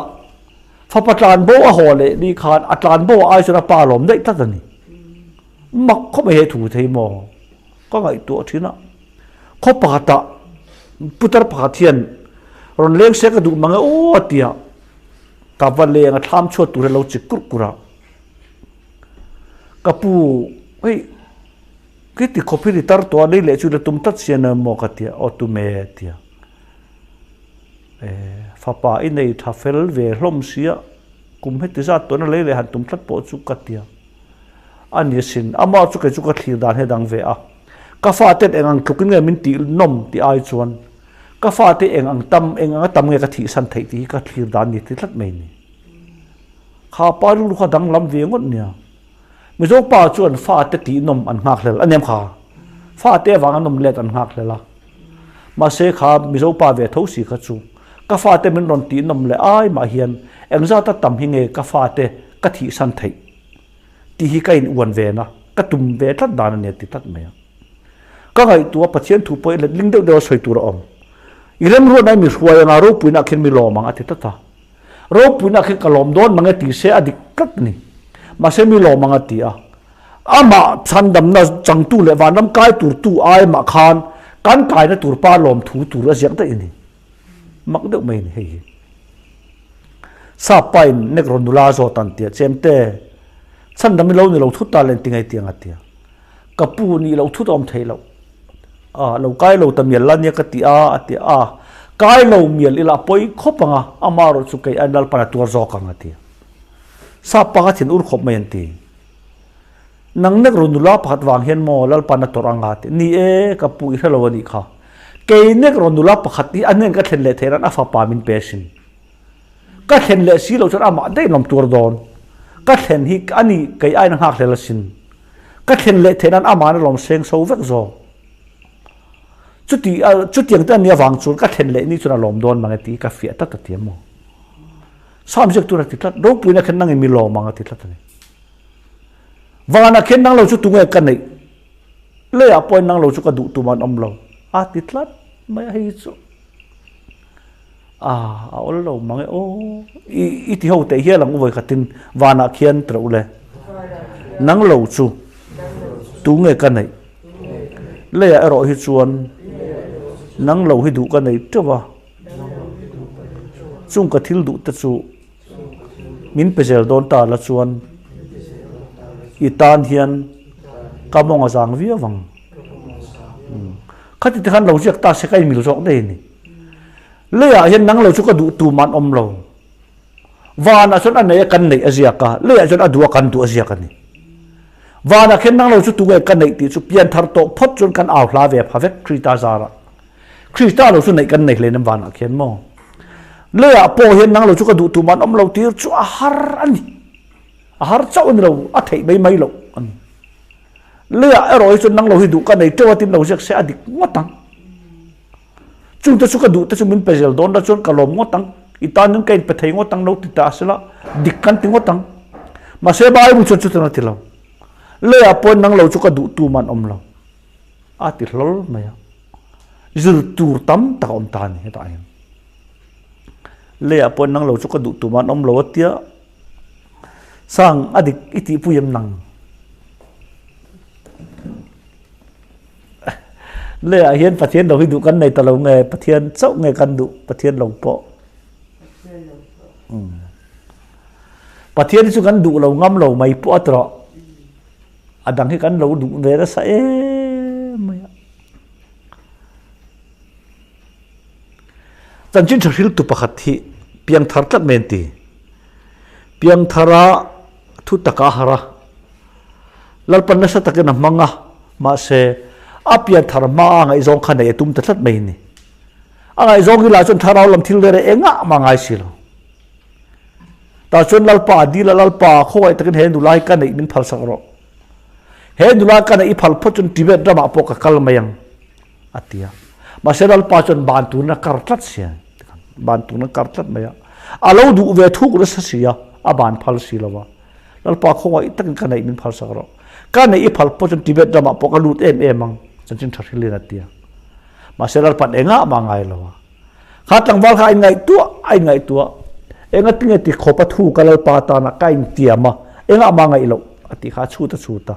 fapa tlan bo a haw leh ni khan a tlan bo a ai chuan a pa lawm daih tlat a ni. Mak khawp mai he thu thei maw? Ka ngaihtuah thin a. Khaw pakhatah putar pakhat hian rawn leng se ka duh mang e aw a ti a, ka va leng a thlam chhuat tur hi a lo chik kurh kurh a. Ka pu, hei khi ti khawp hi ri tar tawh a, lei leh chu la tum tlat si a ni maw ka tia, aw tum e tia. Fapa i nei tha fel ve hlawm sia, kum heti zat tawhna lei leh han tum tlat pawh chu ka tia. A ni asin, amah chu kei chu ka thlir dan hi a dang ve a. Ka faten eng ang tlukin nge min tih nawm tih ai chuan ka fate eng ang tam, eng anga tam nge ka thihsan theih tih hi ka thlir dan ni ti tlat mai ni. Kha pa rilru kha danglam ve ngawt nia. Mizo pa chuan fate tih nawm an nghak hlel a nem kha. Fate avanga nawm let an nghak hlel a. Mahse kha Mizo pa ve tho si kha chu ka fate min rawn tih nawm leh ai mah hian engzata tam hi nge ka fate ka thihsan theih tih hi ka in uan ve na, ka tum ve tlat dan a nia ti tlat mai a. Ka ngaihtuah Pathian thu pawh i let ling deuh deuh a sawi tur a awm. I remruatna i mi hruai anga ropuina ah khian mi lawm ang a ti tlat a. Ropuina khi ka lawm dawn mange ti se a dik tlat a ni. Mahse mi lawm ang a ti a. Amah chhandamna changtu leh vanram kai tur tu ai mah khan kan kaina tur pa lawm thu tur a ziak daih a ni. Mak deuh mai a ni hei hi. Sap pa in nek rawn nula zawt an tia, Chemte, chhandam i lo ni lo thut ta le an ti ngei tiang a tia. Ka pu nih loh thut a awm thei loh. A lo kai lo ta mial la nia ka ti a, a ti a. Kai lo mial ila pawi khawp ang a, ama erawh chu kei aiin Lalpan a tuar zawk ang a ti a. Sap panga thin ur khawp mai an ti. Nang nek ru nula pakhat vang hian maw Lalpan a tawrh ang a ti. Ni e, ka pu i hre lo a nih kha. Kei nek ru nula pakhat hi a hnen ka thlen leh theih nan a fapa min pe asin. Ka thlen leh si loh chuan amah daih lawm tuar dawn. Ka thlen hi a ni kei aiin a nghakhlel asin. Ka thlen leh theih nan amah na lawm seng so vek zawk. Chuti chutiang te a nih avang chuan ka thlen leh ni chuan a lawm dawn mange tih hi ka fiah tlat a ti a maw. Sam ziak tur a ti tlat, ropuina khen nangin mi lawm ang a ti tlat a ni. Vanah khen nang lo chu tunge ka neih, leiah pawhin nang lo chu ka duh tum an awm lo a ti tlat mai a hei chu. A a awl lo mang e aw. I i ti ho teh hial ang u vawikhatin vanah khian tawrh u le. Nang lo chu tu nge ka neih? Leiah erawh hi chuan nang lo hi duh ka nei teuh a. Chung ka thil duh te chu min pe zel dawn ta la chuan i tan hian ka mawng a zang viau ang. Khati te khan lo ziak ta se ka inmil zawk daih a ni. Leiah hian nang lo chu ka duh tum an awm lo. Vanah chuan a nei a kan neih a ziak a, leiah chuan a duh a kan duh a ziak a ni. Vanah khian nang lo chu tunge ka neih tih chu pianthar tawh phawt chuan kan au hla ve pha vek Krista zarah. Krista lo chu neih kan nei hlein em vanah khian maw? Leiah pawh hian nang lo chu ka duh tum an awm lo tir chu a har a ni. A har chauh a ni lo, a theih mai mai loh a ni. Leiah erawh hi chuan nang lo hi duh ka nei teuh a tin lo ziak se a dik ngawt ang. Chungte chu ka duh te chu min pe zel dawn la chuan ka lawm ngawt ang, i tanin ka inpe thei ngawt ang lo ti ta sela dik kan ti ngawt ang. Mahse Bible chuan chutin a ti lo. Leiah pawhin nang lo chu ka duh tu man awm lo a ti hlawl mai a. Zir tur tam tak a awm ta a ni hetah hian. Leiah pawhin nang lo chu ka duh tu man awm lo a tia sang a dik i tihpui em nang? Leiah hian Pathian lo hi duh kan nei ta lo nge, Pathian chauh nge kan duh, Pathian lo pawh. Pathian hi chu kan duh lo ngam lo mai pawh a ti rawh. A dang hi kan lo duh ve nasa em mai a. Chanchin tha hriltu pakhat hi piangthar tlat mai an ti. Piangthara thu taka a har a. Lalpan nasa takin a hmang a, mahse, a pianthar hmaa a ngaihzawng kha neih a tum ta tlat mai a ni. A ngaihzawng hi lah chuan thlarau lam thil rere engah mah ngai si lo. Tah chuan Lalpa a dil a, Lalpa, khawngaih takin he nula hi ka neih min phalsak rawh. He nula ka neih i phal phawt chuan Tibet ramah pawh ka kal mai ang, a ti a. Mahse, Lalpa chuan ban turin a kar tlat si a, ban turin a kar tlat mai a. A lo duh ve thuk nasa si a, a ban phal si lo va. Lalpa khawngaih takin ka neih min phalsak rawh. Ka neih i phal pawh chuan Tibet ramah pawh ka lut em em ang, chanchin tha hrilhin a ti a. Mahse Lalpa'n engah mah a ngai lo a. Kha tlangval kha a inngaihtuah a inngaihtuah. Enga tinge ti khawpa thu ka Lalpa tana ka intiam a, engah mah a ngaih loh a tih kha a chhut a chhut a.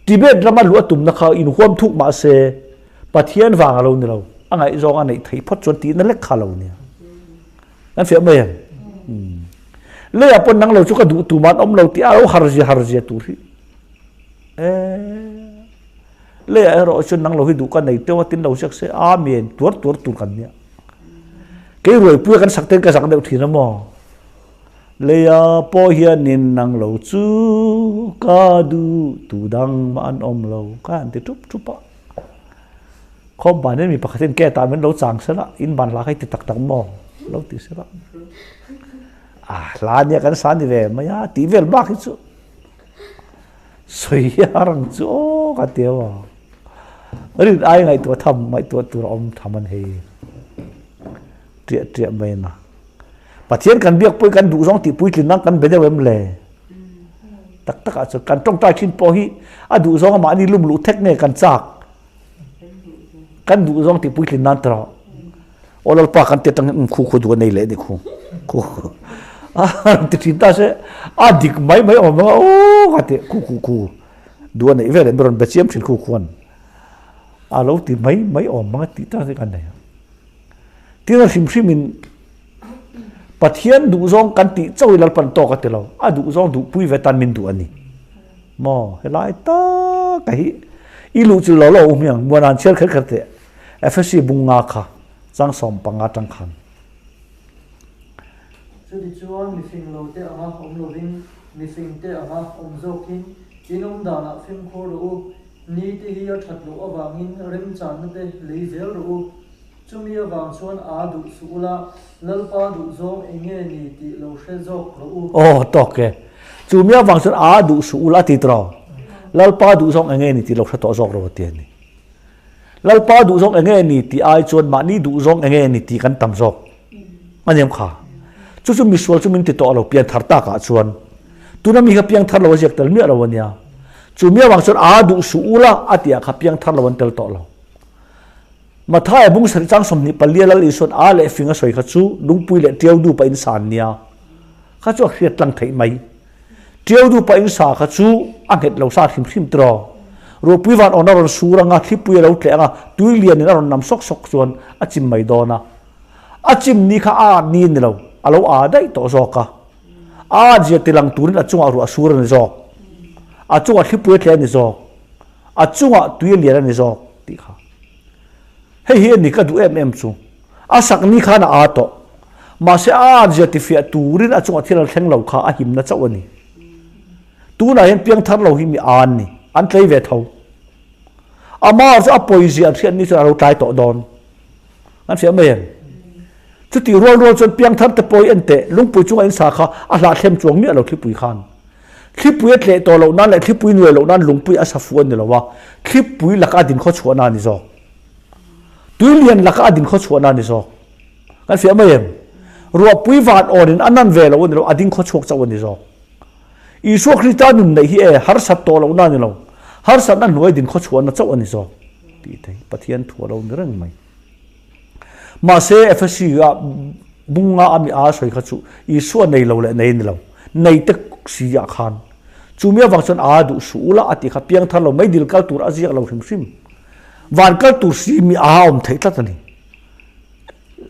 Tibet rama luh a tumna kha inhuam thuk mahse Pathian vang a lo ni lo, a ngaihzawng a neih theih phawt chuan tihna lek kha a lo nia. Kan fiah mai em? Leiah pawn nang lo chu ka duh tum an awm lo tih a lo har zia har zia tur hi. Eh, leiah erawh chuan nang lo hi duh ka nei teuh a tin lo ziak se, Amen, tuar tuar tur kan nia. Kei ruaipuia kan sak ten ka zak deuh thin a maw? Leia pawh hianin nang lo chu ka duh tu dang mah an awm lo ka han ti tup tup a. Khawm ban hian mi pakhatin ke tah min lo chang sela, in ban hla kha i ti tak tak maw? Lo ti sela. A hla nia kan sa ni ve mai a, tih vel bak hi chu sawi a rang chu aw ka ti a. Rin ai ngaihtuah tham, ngaihtuah tur a awm tham an hei. Triah triah mai na. Pathian kan biak pawh hi kan duh zawng tih puitlin nan kan be deuh em le? Tak tak ah chuan kan tawngtai thin pawh hi a duh zawng a mahni lum luh thek nge kan chak? Kan duh zawng tih puitlin nan tawh. Aw Lalpa kan ti atang hian khu khu duh a nei leh ni khu khu a ti thin ta se a dik mai mai awm ang a aw ka ti khu khu khu duh a neih vel em rawn be chiam thin khu khuan a lo ti mai mai awm ang a tih ta se kan nei a. Tin a hrim hrim in Pathian duhzawng kan tih chauh hi Lalpan tawk a ti lo, a duhzawng duhpui ve tan min duh a ni. Maw helai tak a hi i luh chu lo lo awm hiang muan an chhiar kher kher teh Efesi bung nga kha chang 15 tang khan. Chutichuan mifing lo te anga awm lovin mifing te anga awm zawkin in awm danah fimkhur rawh u, ni te hi a that loh avangin remchanna te lei zel rawh u. Chumi avang chuan aa duh suh ula, Lalpa duh zawng eng nge ni tih lo hre zawk rawh u. Aw, tawk e. Chumi avang chuan aa duh suh ula a ti tawh. Lalpa duh zawng eng nge ni tih lo hre tawh zawk rawh a ti a ni. Lalpa duh zawng eng nge ni tih ai chuan mahni duh zawng eng nge ni tih kan tam zawk a ni em kha. Chu chu misual chu min ti tawh lo pian thar takah chuan. Tuna mi kha piang thar lo a ziak tel miah lo a nia. Chumi avang chuan aa duh suh ula a tih ah kha piang thar lo an tel tawh lo. Mathaia bung sarih chang 24 Lal Isuan a leh fing a sawi kha chu lungpui leh tiau dupa in sa an nia. Kha chu a hriat tlang theih mai. Tiau dupa in sa kha chu a nghet lo sa hrim hrim tiraw. Ruahpui van awn a rawn sur anga, thlipui a lo tleh anga, tui lianin a rawn nam sawk sawk chuan a chim mai dawn a. A chim ni kha a at ni a ni lo, a lo aa daih tawh zawk a. A at zia tilang turin a chungah ruah sur a ni zawk. A chungah thlipui a tleh a ni zawk. A chungah tui a lian a ni zawk tih kha. Hei hi a ni ka duh em em chu. A sak ni khan a aa tawh. Mahse a at zia tifiah turin a chungah thil a thleng lo kha a himna chauh a ni. Tunah hian piangthar lo hi mi aa an ni. An tlei ve tho. Amah chu a pawizia an hriat ni chuan a lo tlai tawh dawn. An hria mai em? Chutih rual rual chuan piangthar te pawh hi en teh, lungpui chunga in sa kha a hlahthlem chuang miah lo thlipui khan. Thlipui a tleh tawh loh nan leh thlipui nuai loh nan lungpui a sa fuh a ni lo a, thlipui laka a din khaw chhuahna a ni zawk. Tui lian laka a din khaw chhuahna a ni zawk. Kan hria mai em? Ruahpui van awnin a nan ve lo a ni lo, a ding khaw chhuak chauh a ni zawk. Isua Krista nun neih hi e harsat tawh lohna a ni lo, harsatna hnuai din khaw chhuahna chauh a ni zawk tih te hi Pathian thu a lo ni reng mai. Mahse Efesi ah bunga a mi a sawi kha chu Isua nei lo leh nei a ni lo, nei te si ah khan chumi avang chuan a duh suh ula a tih kha piangthar lo mai dil kal tur a ziak lo hrim hrim. Van kal tur si mi a awm theih tlat a ni.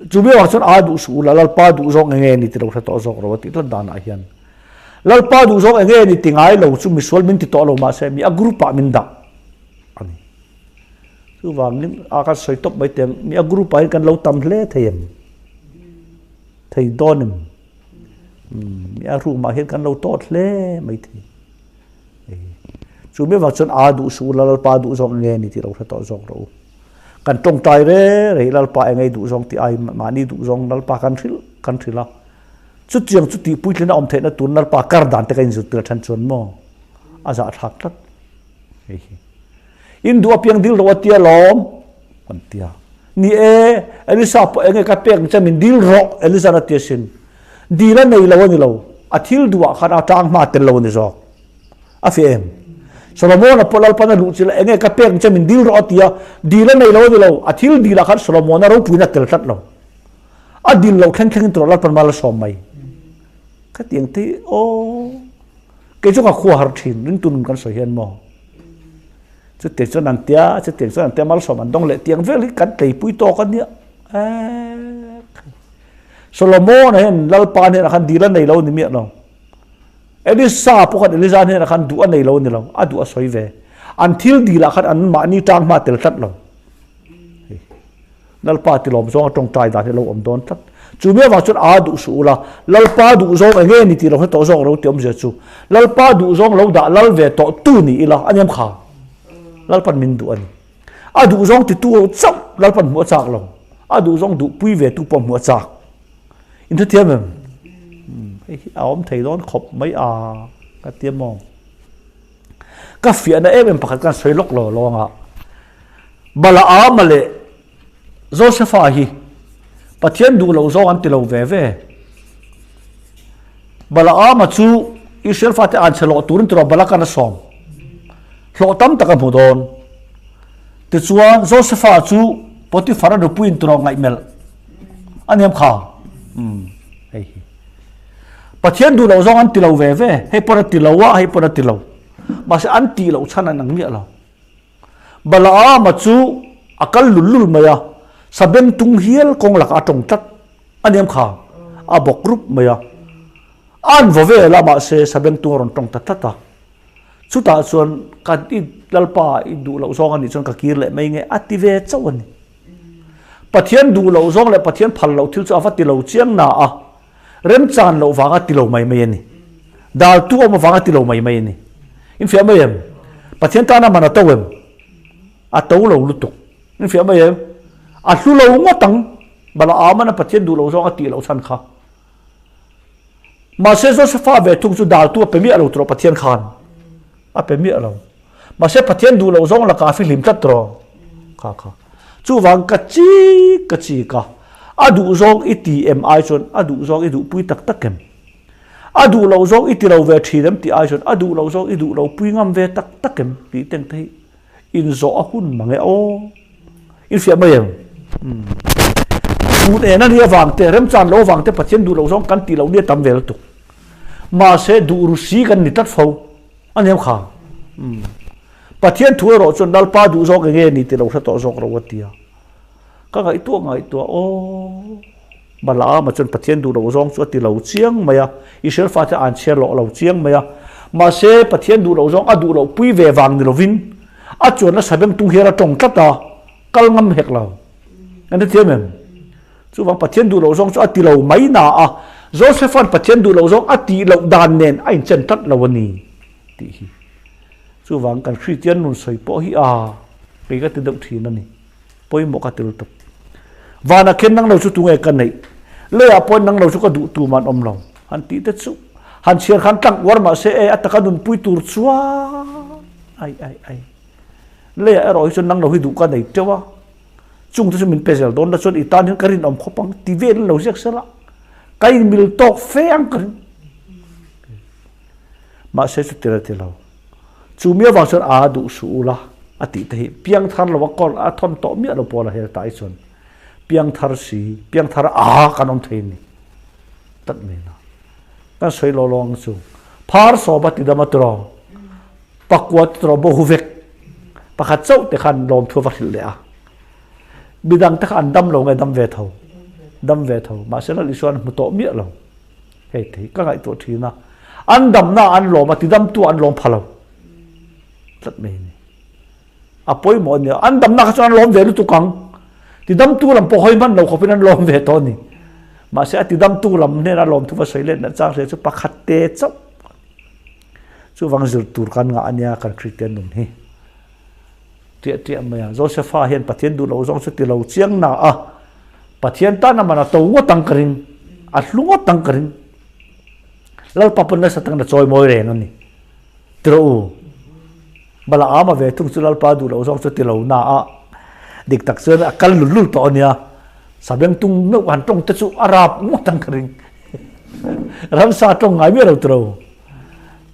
Chumi avang chuan a duh suh ula Lalpa duh zawk enge ni ti lo hre tawh zawk ro a tih tlat danah hian Lalpa duh zawk enge ni ti ngai lo chu misual min ti tawh lo mahse mi a group ah min dah a ni. Chuvangin a kan sawi tawp mai teng mi a group ah hian kan lo tam hle thei em? Thei dawn em? Mi a room ah hian kan lo tawt hle mai thei. Chu mi avang chuan a duh suh ula Lalpa duh zawk nge ni tih lo hre tawh zawk rawh u. Kan tawngtai re re hi Lalpa engei duh zawng tih ai mahni duh zawng Lalpa kan hrilh kan hrilh a. Chutiang chu tih puitlin a awm theihna tur Lalpa kar dan te ka inzirtir a then chuan maw a zahthlak tlat hei hi. In duh apiang dil rawh a tia lawm kan tia. Ni e, Elisa pawh enge ka pek che min dil rawh Elisa'n a tia sin. Dil a nei lo a ni lo, a thil duhah khan a tang hma tel lo a ni zawk. A fiah em? Solomon-a pawh Lalpan a luh chilh a, enge ka pek che min dil rawh a tia, dil a nei lo a ni lo, a thil dilah khan Solomon-a ropuina tel tlat lo. A dil loh thleng thlengin tawh Lalpan mal a sawm mai. Khatiang te hi aw kei chu ka khua har thin ringtu nun kan sawi hian maw. Chutiang chuan an tia, chutiang chuan an tia malsawm an dawng leh tiang vel hi kan tleipui tawk a nia. Solomon-a hian Lalpa hnenah khan dil a nei lo ni miah lo. Elisa pawh khan Eliza hnenah khan duh a nei lo a ni lo, a duh a sawi ve. An thil dilah khan an mahni tang hma tel tlat lo. Lalpa ti lawm zawng a tawngtai dan hi a lo awm dawn tlat. Chu mi avang chuan aa duh suh ula, Lalpa duh zawng eng nge ni tih lo hre tawh zawk ro ti awmzia chu. Lalpa duh zawng lo dah lal ve tawh tu ni ila a niam kha. Lalpan min duh a ni. A duh zawng ti tu chauh Lalpan hmuh a chak lo. A duh zawng duh pui ve tu pawh hmuh a chak. In hrethiam em? Hei hi a awm thei dawn khawp mai a ka ti amaw. Ka fiahna em em pakhat khan sawi lawk lo lo anga Balaama leh Josefa hi Pathian duh loh zawng an ti lo ve ve. Balaama chu Israel fate an chhe lawh turin tiraw Balakan a sawm. Hlawh tam tak a hmu dawn. Tichuan Josefa chu Potifara nupuiin tiraw ngaihmelh a niam kha. Hei hi. Pathian duh loh zawng an ti lo ve ve, hei pawn a ti lo a, hei pawn a ti lo. Mahse an tih loh chhan an ang miah lo. Balaama chu a kal lul lul mai a, sabeng tung hial kawng lakah a tawng tlat a niam kha, a bawk rup mai a. A an vaw vel a, mahse sabeng tung a rawn tawng ta tlat a. Chutah chuan ka i Lalpa i duh loh zawng a nih chuan ka kir leh mai nge a ti ve chauh a ni. Pathian duh loh zawng leh Pathian phal loh thil chu a va ti lo chiang na a, remchan loh vanga ti lo mai mai a ni. Daltu awm avanga ti lo mai mai a ni. Infiah mai em? Pathian tana man a to em? A to lo lutuk. Infiah mai em? A hlu lo ngawt ang. Balaamana Pathian duh loh zawng a tih loh chhan kha. Mahse Josefa ve thung chu daltu a pe miah lo tawh Pathian khan. A pe miah lo. Mahse Pathian duh loh zawng lakah a fihlim tlat tawh. Kha kha. Chuvang ka chik ka chik a. A duh zawng i ti em ai chuan a duh zawng i duhpui tak tak em? A duh loh zawng i ti lo ve thin em tih ai chuan a duh loh zawng i duh lo pui ngam ve tak tak em tih teng te hi inzawh a hun mang e aw. Infiah mai em? Tun en a nih avang te, remchan lo avang te Pathian duh loh zawng kan tih loh nia tam ve lutuk. Mahse duh ru si kan ni tlat fo. A niam kha. Pathian thu erawh chuan Lalpa duh zawk eng nge ni tih lo hre tawh zawk ro a ti a. Ka ngaihtuah ngaihtuah aw. Balaama chuan Pathian duh loh zawng chu a ti lo chiang mai a, Israel fate an chhiar loh lo chiang mai a. Mahse Pathian duh loh zawng a duh loh pui ve vang ni lovin a chuanna sabeng tung hian a tawng tlat a, kal ngam hek lo. Kan hrethiam em? Chuvang Pathian duh loh zawng chu a ti lo mai na a, Josepha'n Pathian duh loh zawng a tih loh dan nen a inchen tlat lo a ni tih hi. Chuvang kan Kristian nun sawi pawh hi a kei ka ti deuh thin a ni. Pawimawh ka tel tawp. Vanah khian nang lo chu tunge ka neih? Leiah pawhin nang lo chu ka duh tum an awm lo. Han tih te chu han chhiar khan tlang uar mah se e a taka nunpui tur chuan ai ai ai. Leiah erawh hi chuan nang lo hi duh ka nei teuh a. Chung te chu min pe zel dawn la chuan i tan hian ka rinawm khawp ang ti vel lo ziak sela ka inmil tawk fe ang ka ring. Mahse chuti la ti lo. Chu mi avang chuan aa duh suh ula a tih te hi piangthar lo a kawr a thawn tawh miah lo pawl a hel ta ai chuan piangthar si piangthar aa kan awm thei a ni tlat mai na. Kan sawi lo lo ang chu. Phar sawm a ti dam a tiraw pakua ti tiraw bo hu vek pakhat chauh te khan lawmthu a va hrilh leh a. Midang te kha an dam lo nge dam ve tho dam ve tho mahse Lal Isua an hmu tawh miah lo. Hei te hi ka ngaihtuah thin a, an damna an lawm a, tidamtu an lawm pha lo tlat mai a ni. A pawimawh a nia, an damna kha chuan an lawm ve lutuk ang, tidamtu lam pawh hawi hman lo khawpin an lawm ve tawh a ni. Mahse a tidamtu lam hnena lawmthu va sawi let leh chang hria chu pakhat te chauh. Chuvang zir tur kan ngah a nia kan Kristian nun hi. Tiah tiah mai a, Josefa hian Pathian duh loh zawng chu ti lo chiang na a, Pathian tan a man a to ngawt ang ka ring, a hlu ngawt ang ka ring. Lalpa pawn nasa takin a chawi mawi reng a ni. Ti rawh u. Balaama ve thung chu Lalpa duh loh zawng chu ti lo na a, dik tak chuan a kal lul lul tawh a nia. Sabeng tung meuh han tawng te chu a rap ngawt ang ka ring. Ramsa tawng ngai miah lo ti ro.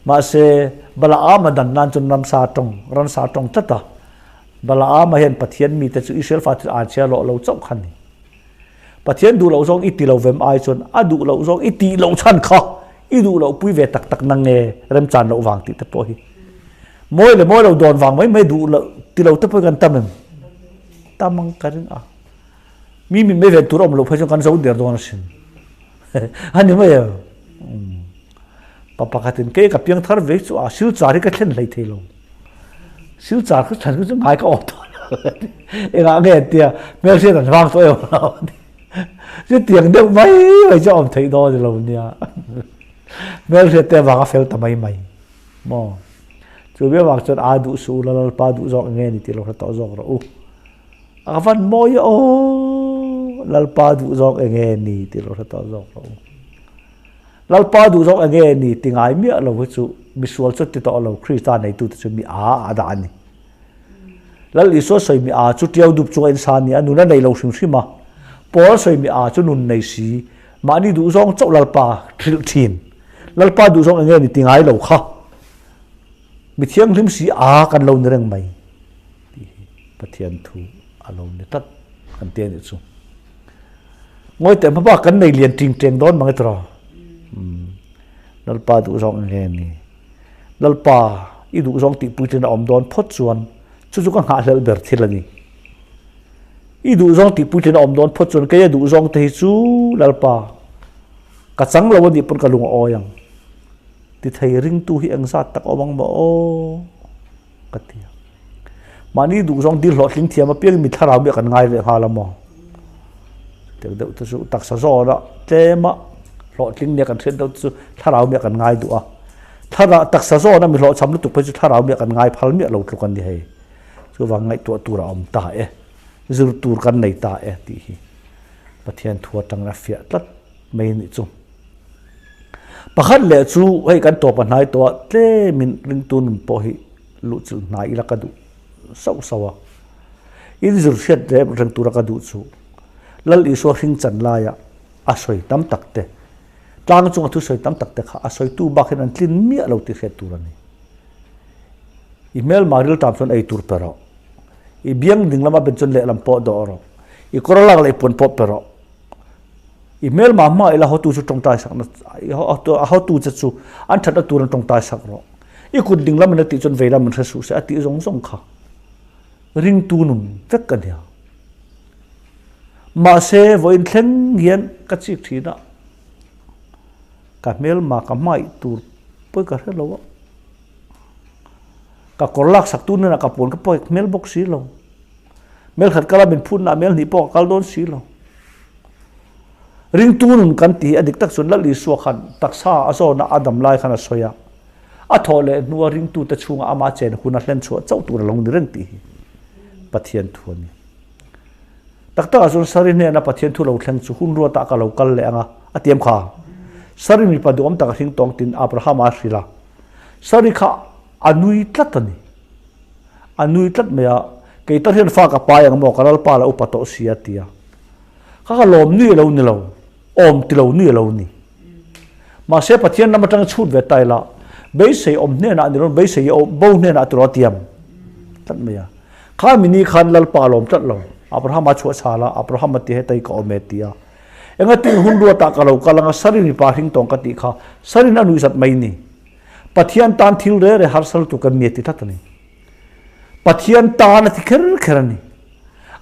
Mahse, Balaama dan nan chuan ramsa tawng, ransa tawng tlat a. Balaama hian Pathian mite chu Israel fate chu an chhiar loh lo chauh kha a ni. Pathian duh loh zawng i ti lo vem ai chuan a duh loh zawng i tih loh chhan kha i duh loh pui ve tak tak na nge remchan loh vang tih te pawh hi mawi leh mawi lo dawn vang mai mai duh loh ti lo te pawh hi kan tam em? Tam ang ka ring a. Mi min mai ven tur a awm loh phei chuan kan zo der dawn asin. A ni mai em? Pa pakhatin kei ka piang thar ve chu a silchar hi ka thlen hlei thei lo. Silchar ka thlen chu ngai ka awm tawh lo. Engah nge an tia hmelhriat an vang tawh em lo. Chutiang deuh mai mai chu a awm theih dawn a ni lo nia. Hmelhriat te avanga fel ta mai mai maw. Chu mi avang chuan a duh suh u la Lalpa duh zawk enge ni tih lo hre tawh zawk rawh u. A van mawi aw Lalpa duh zawk enge ni tih lo hre tawh zawk rawh u. Lalpa duh zawk enge ni ti ngai miah lo hi chu misual chu ti tawh lo Krista neitute chu mi a a dah a ni. Lal Isua sawi mi a chu tiau dup chunga insa a ni a, nun a nei lo hrim hrim a. Paul sawi mi a chu nun nei si, mahni duh zawng chauh Lalpa hrilh thin. Lalpa duh zawng enge ni ti ngai lo kha. Mi thianghlim si a kan lo ni reng mai tih hi Pathian thu a lo ni tlat kan ti a nih chu. Ngawi teh hmaba kan nei lian ting teng dawn mang e tiraw. Lalpa duh zawng enge ni. Lalpa i duh zawng tih puitlin a awm dawn phawt chuan chu chu ka nghahhlelh ber thil a ni. I duh zawng tih puitlin a awm dawn phawt chuan keia duh zawng te hi chu Lalpa ka chang lo a nih pawn ka lung a awi ang. Ti thei ringtu hi engzat tak awm ang maw aw ka ti a. Mahni duh zawng dil hlawhtling thiam apiangin mi thlarau mi a kan ngai leh nghal a maw. Chutiang deuh te chu taksa zawna tlema hlawhtling nia kan hriat deuh te chu thlarau mi a kan ngai duh a. Thlarau taksa zawna mi hlawhchham lutuk phei chu thlarau mi a kan ngai phal miah lo tluk a ni hei. Chuvang ngaihtuah tur a awm ta e, zir tur kan nei ta e tih hi Pathian thu atangin a fiah tlat mai a nih chu. Pakhat leh chu hei kan tawp a hnai tawh a, tlemin ringtu nun pawh hi luhchilh hnai ila ka duh sauh sauh a. In zir hriat reng reng tura ka duh chu Lal Isua hring chan laia a sawi tam tak te, tlang chunga thusawi tam tak te kha a sawitu bak hian an tlin miah lo tih hriat tur a ni. I hmelma riltam chuan ei tur pe rawh. I biang ding lama ben chuan lehlam pawh dawh rawh. I kawr lak leh i puan pawh pe rawh. I hmelma hma ila hotu chu tawngtai sak na a hotu che chu an thatna tur an tawngtai sak rawh. I kut ding lam in a tih chuan vei lam in hre suh se a tih zawng zawng kha ringtu nun vek a nia. Mahse vawiin thleng hian ka chik thin a, ka hmelma ka hmaih tur pawi ka hre lo a, ka kawr lak sak tu hnenah ka puan ka pawh hmel bawk si lo. Mel khat kala min phutna ah mel hnih pawh ka kal dawn si lo. Ringtu nun kan tih hi a dik tak chuan Lal Isua khan taksa a zawna a dam lai khan a sawi a, a thawh leh hnua ringtute chhunga amah chen hun a hlen chhuah chauh tur a lo ni reng tih hi Pathian thu a ni. Tak takah chuan Sari hnena Pathian thu lo thleng chu hun ruatah ka lo kal leh ang a, a tiam kha. Sari mipa duhawm tak a hring tawng tiin Abrahama a hrilh a. Sari kha a nui tlat a ni. A nui tlat mai a, Kei tar hian fa ka pai ang maw, ka lalpa la upa tawh si a ti a. Kha ka lawm nui a lo ni lo, awm ti lo nui a lo ni. Mahse Pathian lam atanga chhut ve ta ila, beisei awm hnenah ni lo, beisei bo hnenah tiraw a tiam tlat mai a. Kha mini khan lalpa a lawm tlat lo, Abrahama chhuah chhal a, Abrahama ti hetai ka awm e ti a. Engatin hun ruatah ka lo kal anga Sarin mipa hring tawng ka tih kha, Sarin a nuihzat mai ni. Pathian tan thil re re harsa lutuk kan mi a ti tlat a ni. Pathian tan a ti kher kher a ni.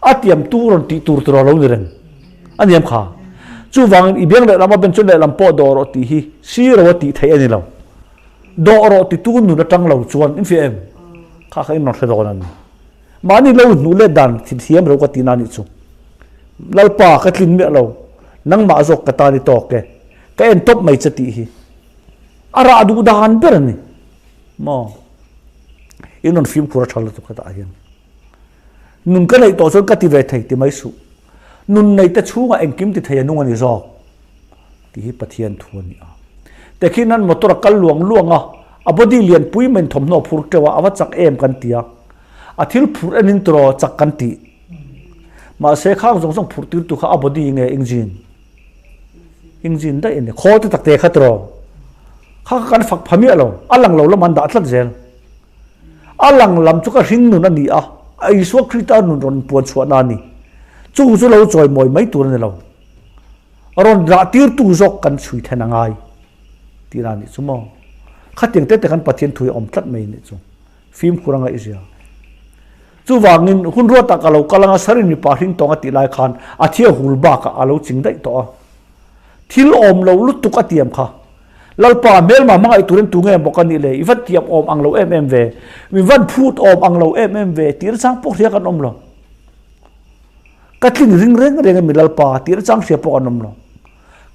A tiam tu rawn tih tur tur a lo ni reng a niam kha. Chuvangin i biang lehlam a ben chuan lehlam pawh dawh rawh tih hi siro a tih theih a ni lo. Dawh rawh titu nun atang lo chuan in fiah em? Kha kha in rawn hre dawn a ni. Mahni lo hnuh let dan thiam ro ka tihna a nih chu. Lalpa ka tlin miah lo, nangmah zawk ka tan i tawk e, ka en tawp mai che tih hi. A rah duh dan ber a ni maw? In rawn fimkhur a tha lutuk hetah hian. Nun ka neih tawh chuan ka ti ve thei ti mai suh. Nun nei te chhungah engkim ti thei a nung a ni zawk tih hi Pathian thu a ni a. Tekhin an motor a kal luang luang a, a body lian pui mai in thawmhnaw a phur teuh a, a va chak em kan ti a. A thil phurh en in tiraw chak kan tih. Mahse khang zawng zawng phurh tir tu kha a body nge engine? Engine daih a ni. Khawl te tak te kha tiraw? Kha kha kan fak pha miah lo. A lang lo lam an dah tlat zel. A lang lam chu ka hring nun a ni a, Isua Krista nun rawn puan chhuahna a ni. Chung chu lo chawi mawi mai tur a ni lo. Rawn dah tirtu zawk kan chhui then a ngai tihna a nih chu maw? Khatiang te te khan Pathian thu hi a awm tlat mai a nih chu. Fimkhur a ngaihzia. Chuvangin hun ruatah ka lo kal anga Sarin mipa hring tawng a tih lai khan a thia hul bakah a lo ching daih tawh a. Thil awm lo lutuk a tiam kha. Lalpa, hmelma hmangaih turin tu nge maw ka nih le? I van tiam awm ang lo em em ve, min van phut awm ang lo em em ve tih nachang pawh hria kan awm lo. Ka tlin ring reng reng emi Lalpa tih nachang hria pawh kan awm lo.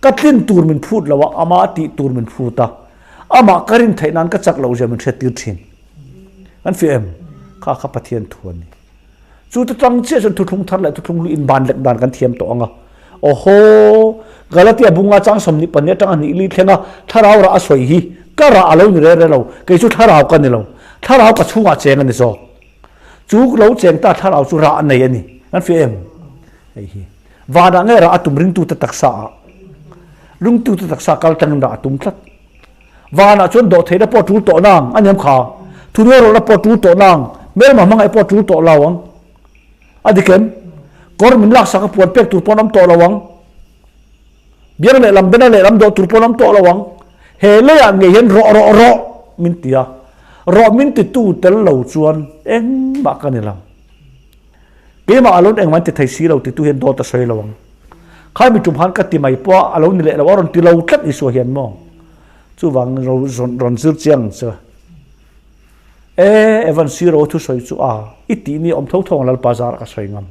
Ka tlin tur min phut lo a, amah tih tur min phut a, amah ka rin theih nan ka chak loh zia min hriattir thin. Kan fiah em? Kha kha Pathian thu a ni. Chu te tang chiah chuan thuthlung thar leh thuthlung hlui inban lek dan kan thiam tawh ang a. Awhaw! Galatia bunga chang 24 atanga hnih li thlenga thlarau rah a sawi hi ka rah a lo ni re re lo, kei chu thlarau ka ni lo, thlarau ka chhungah cheng a ni zawk. Chu lo cheng ta thlarau chu rah a nei a ni. Kan fiah em? Hei hi. Vanah nge rah a tum ringtute taksa ah? Ringtute taksa kal tangin rah a tum tlat. Vanah chuan dawhtheihna pawh a tul tawh nang a niam kha. Thunuairawlhna pawh a tul tawh nang. Hmelma hmangaih pawh a tul tawh lo ang. A dik em? Kawr min laksak a puan pek tur pawh an awm tawh lo ang. Biang lehlam bena lehlam dawh tur pawh an awm tawh lo ang. He leiah ngei hian rawh rawh rawh min ti a. Rawh min titu tel lo chuan engmah ka ni lo. Keimah a lo engmah an ti thei si lo titu hian dawt a sawi lo ang. Khai mi tum khan ka ti mai pawh a, a lo ni leh lo, a rawn ti lo tlat Isua hian maw? Chuvang ro rawn zir chiang ang che. E, Evan Siro thusawi chu a, i tih ni awm tho tho ang Lalpa zarah ka sawi ngam.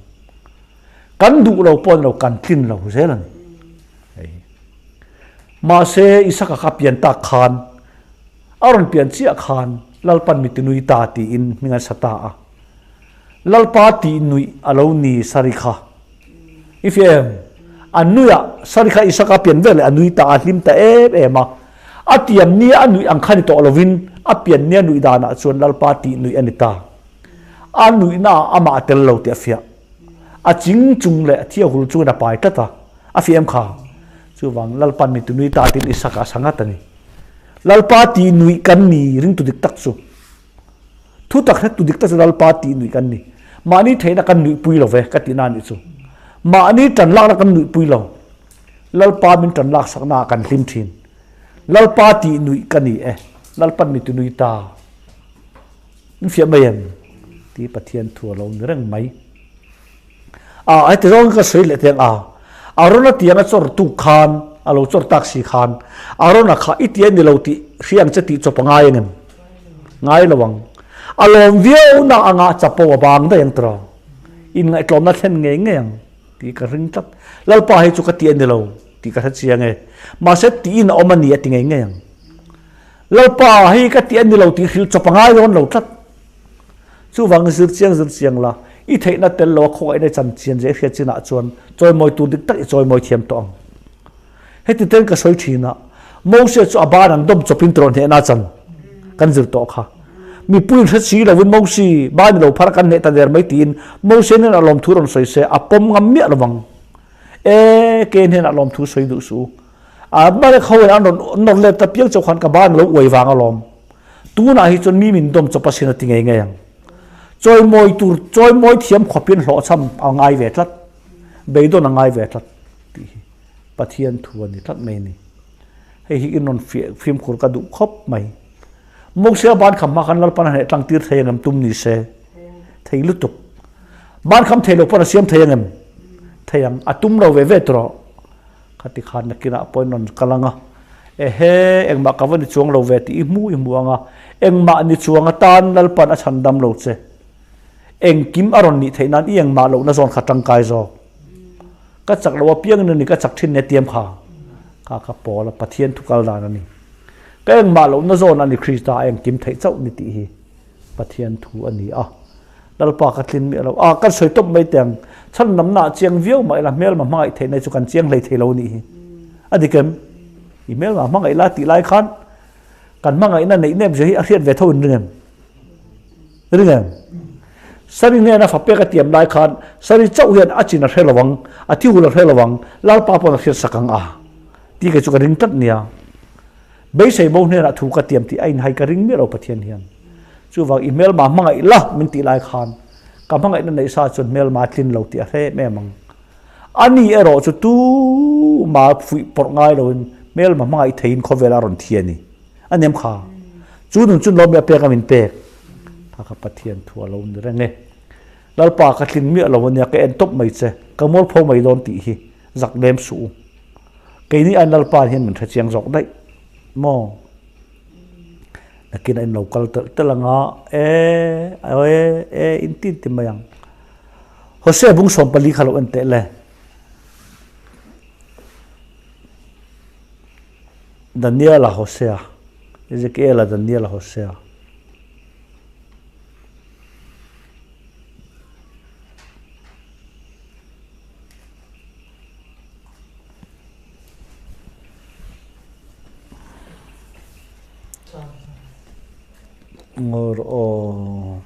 Kan duh lo pawh ni lo, kan tlin lo zel a ni. Hei. Mahse, Isaka kha pian tak khan, a rawn pian chiah khan Lalpan mi tinui ta tiin hming an sa ta a. Lalpa tih nuih a lo ni Sari kha. I fiah em? A nui a, Sari kha Isaka pian vel leh a nui ta a, hlim ta em em a. A tiam nia a nuih ang kha ni tawh lovin a pian nia nuih danah chuan Lalpa tih nuih a ni ta. A nuihna ah amah a tel lo tih a fiah. A ching chung leh a thia hul chungin a pai tlat a, a fiah em kha? Chuvang Lalpa'n mi tinui ta tiin Isaka a sa ngat a ni. Lalpa tih nuih kan ni ringtu dik tak chu. Thu tak hrettu dik tak chu Lalpa tih nuih kan ni. Mahni theihna kan nuihpui lo ve ka tihna a nih chu. Mahni tan lakna kan nuihpui lo. Lalpa min tan laksakna ah kan hlim thin. Lalpa tih nuih ka ni e. Lalpan mi tinui ta. Min fiah mai em? Tih Pathian thu a lo ni reng mai. A, heti zawng ka sawi leh teng a. Arona tiang a chawr tuk khan, a lo chawr tak si khan, Arona kha i ti a ni lo tih hria ang che tih chawp a ngai angem? Ngai lo ang. A lawm viau na anga chapo a bang daih ang tiraw? Inngaihtlawmna thlen ngei ngei ang tih ka ring tlat. Lalpa hei chu ka ti a ni lo tih ka hre chiang e. Mahse tiin a awm a ni a ti ngei ngei ang. Lalpa hei ka ti a ni lo tih hrilh chawp a ngai dawn lo tlat. Chuvangin zir chiang zir chiang la, i theihna tel lo a khawngaihna i chan chian zeh hriat chinah chuan chawimawi tur dik tak i chawimawi thiam tawh ang. Heti ten ka sawi thin a, Moses chu a ban an dawm chawpin tiraw hnehna chan kan zir tawh kha. Mipui in hre si lovin Moses ban i lo phar a kan hneh ta der mai tiin Moses nen a lawmthu rawn sawi se a pawm ngam miah lovang. E, ke hnenah lawmthu sawi duh suh u. A Amalek ho in an rawn nawr let ta piang chauh khan ka ban lo uai vang alawm. Tunah hi chuan mi min dawm chawp asin a ti ngei ngei ang. Chawimawi tur, chawimawi thiam khawpin hlawhchham a ngai ve tlat, beidawn a ngai ve tlat tih hi Pathian thu a ni tlat mai a ni. Hei hi in rawn fimkhur ka duh khawp mai. Mosia ban kham hma khan Lalpan a hneh tlang tir thei angem tum ni se? Thei lutuk. Ban kham thei lo pawn a siam thei angem? Thei ang. A tum lo ve ve tawh. Khati khan nakinah pawh in rawn kal ang a, Ehe, engmah ka va ni chuang lo ve tih i hmu i hmu ang a, engmah ni chuang atan Lalpan a chhan dam lo che. Engkim a rawn nih theih nan i engmah lohna zawn kha tangkai zawk. Ka chak lo apiangin a ni ka chak thin nia tiam kha. Kha kha Paula Pathian thu kal dan a ni. Ka engmah lohna zawn a ni Krista a engkim theih chauh ni tih hi Pathian thu a ni a. Lalpa ka tlin miah lo. A, kan sawi tawp mai teh ang. Chhan namna ah chiang viau mah ila hmelma hmangaih theih na hi chu kan chiang hlei thei lo nih hi. A dik em? I hmelma hmangaih la tih lai khan kan hmangaihna neih nep zia hi a hriat ve tho in ring em? Ring em? Sari hnena fa pek a tiam lai khan Sari chauh hian a chin a hre lo ang, a thi hul a hre lo ang, Lalpa pawn a hriat sak ang a tih kei chu ka ring tlat nia. Beisei bo hnenah thu ka tiam tih a inhai ka ring miah lo Pathian hian. Chuvang i hmelma hmangaih la min tih lai khan ka hmangaihna neih sa chuan hmelma a tlin lo tih a hre em em ang. A ni erawh chu tuma fuih pawrh ngai loin hmelma hmangaih theiin khawvel a rawn thi a ni. A nem kha. Chu nun chu lawm i a pek a min pek. Kha kha Pathian thu a lo ni reng e. Lalpa ka tlin miah lo ania ka en tawp mai che, ka mualpho mai dawn tih hi zak lem suh u. Keini aiin Lalpa hian min hrechiang zawk daih. Maw? Nakinah in lo kal telh telh anga e e e in ti in ti mai ang. Hosea bung 14 kha lo en teh le. Daniela Hosea, Ezekiela Daniela Hosea. Ngor aw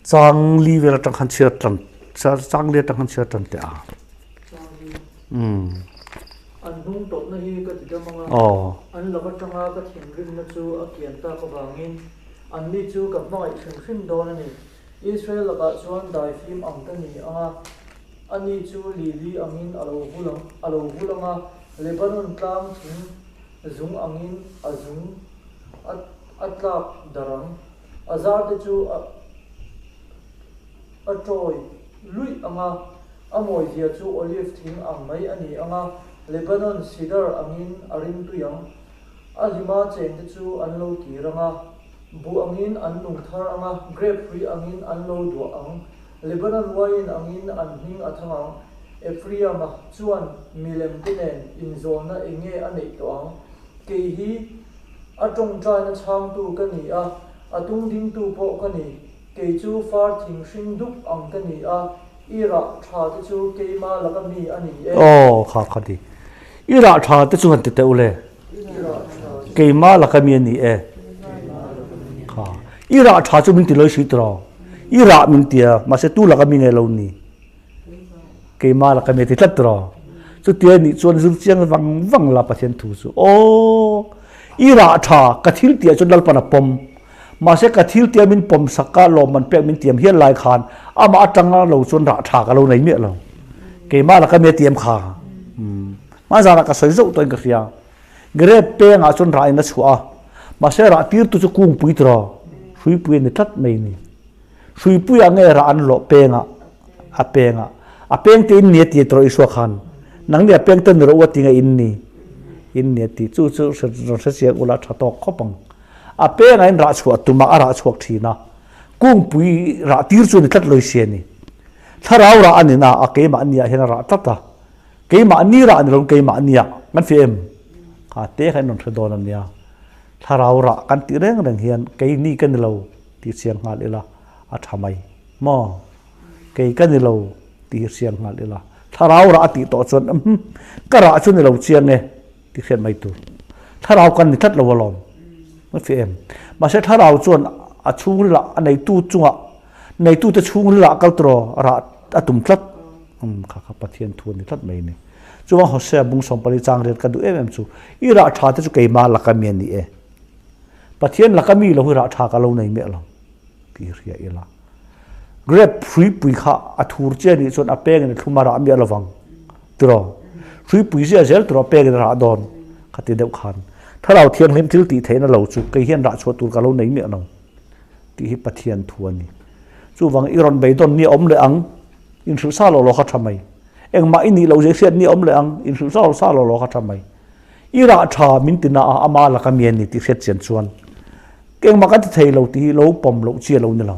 chang li vel atang khan chhiar tan chang li atang khan chhiar tan teh a. Um. An hnung tawpna hi ka ti dam anga, an lak atanga ka thinrimna chu a kian tak avangin anni chu ka hmangaih hrim hrim dawn a ni. Israel lakah chuan daifim ang ka ni anga, ani chu lili angin a lo vul ang, a lo vul anga, Lebanon tlang thing zung angin a zung a a tlak darh ang. A zarte chu a a tawi luih anga, a mawizia chu olive thing ang mai a ni anga, Lebanon cedar angin a rimtui ang. A hlima chengte chu an lo kir anga. Buh angin an nung thar ang a, grape hrui angin an lo duah ang. Lebanon uaiin angin an hming a thang ang. Ephraim-a chuan milem te nen inzawlna eng nge a neih tawh ang? Kei hi a tawngtaina chhangtu ka ni a, a tungdingtu pawh ka ni. Kei chu far thing hring dup ang ka ni a, i rah tha te chu keima laka mi a ni e. Aw, kha kha ti. I rah tha te chu han ti teh u le. Keimah laka mi a ni e. Kha. I rah tha chu min ti loi si tiraw. I rah min ti a, mahse tu laka mi nge lo ni? Keimah laka mi a ti tlat tiraw. Chutia nih chuan zir chiang vang vang la Pathian thu chu. Aw, i rah tha ka thil tih ah chuan Lalpan a pawm. Mahse ka thil tia min pawm sak a, lawmman pek min tiam hial lai khan amah atanga lo chuan rah tha ka lo nei miah lo. Keimah laka mi a tiam kha. Hmanzanah ka sawi zauh tawhin ka hria. Grape pengah chuan rah in a chhuah a, mahse rah tirtu chu kungpui tiraw, hruipui a ni tlat mai ni. Hruipuiah nge rah an lawh pengah, a pengah. A peng te in ni a ti tiraw Isua khan. Nang ni a peng te ni rawh u a ti nge in ni. In ni a ti. Chu chu rawn hre chiang ula tha tawk khawp ang. A pengah in rah chhuah tum a, a rah chhuak thin a. Kungpui rah tir chu a ni tlat lawisi a ni. Thlarau rah a ni na a, keimahni ah hian a rah tlat a. Keimahni rah ni lo keimahni ah kan fi em? Kha te kha in rawn hre dawn a nia. Thlarau rah kan tih reng reng hian keini ka ni lo tih chiang nghal ila a tha mai maw? Kei ka ni lo tih hi hriang nghal ila. Thlarau rah a tih tawh chuan umm ka rah chu ni lo chiang e tih hriat mai tur. Thlarau kan ni tlat lo alawm. Kan fi em? Mahse thlarau chuan a chhungril ah a neitu chungah neitute chhungril ah kal tawh rah a tum tlat. Umm kha kha Pathian thu a ni tlat mai a ni. Chuan Hosea bung 14 chang riat ka duh em em chu, I rah tha te chu keimah laka mi a ni e. Pathian laka mi lo hi rah tha ka lo nei miah lo tih hi hria ila. Grape hruipui kha a thur che anih chuan a pengin a thlum a rah miah lovang tiraw. Hruipui zia zel tiraw a pengin a rah dawn kha ti deuh khan. Thlarau Thianghlim thil tih theihna lo chu kei hian rah chhuah tur ka lo nei miah lo tih hi Pathian thu a ni. Chuvang i rawn beidawn ni a awm leh ang. Inhrilh sa lo lo kha tha mai. Engmah i nih loh zia hriat ni a awm leh ang, inhrilh sa sa lo lo kha tha mai. I rah tha min ti na a, ama laka mi a ni tih hriat chian chuan engmah kan ti thei lo tih hi lo pawm loh chi a lo ni lo.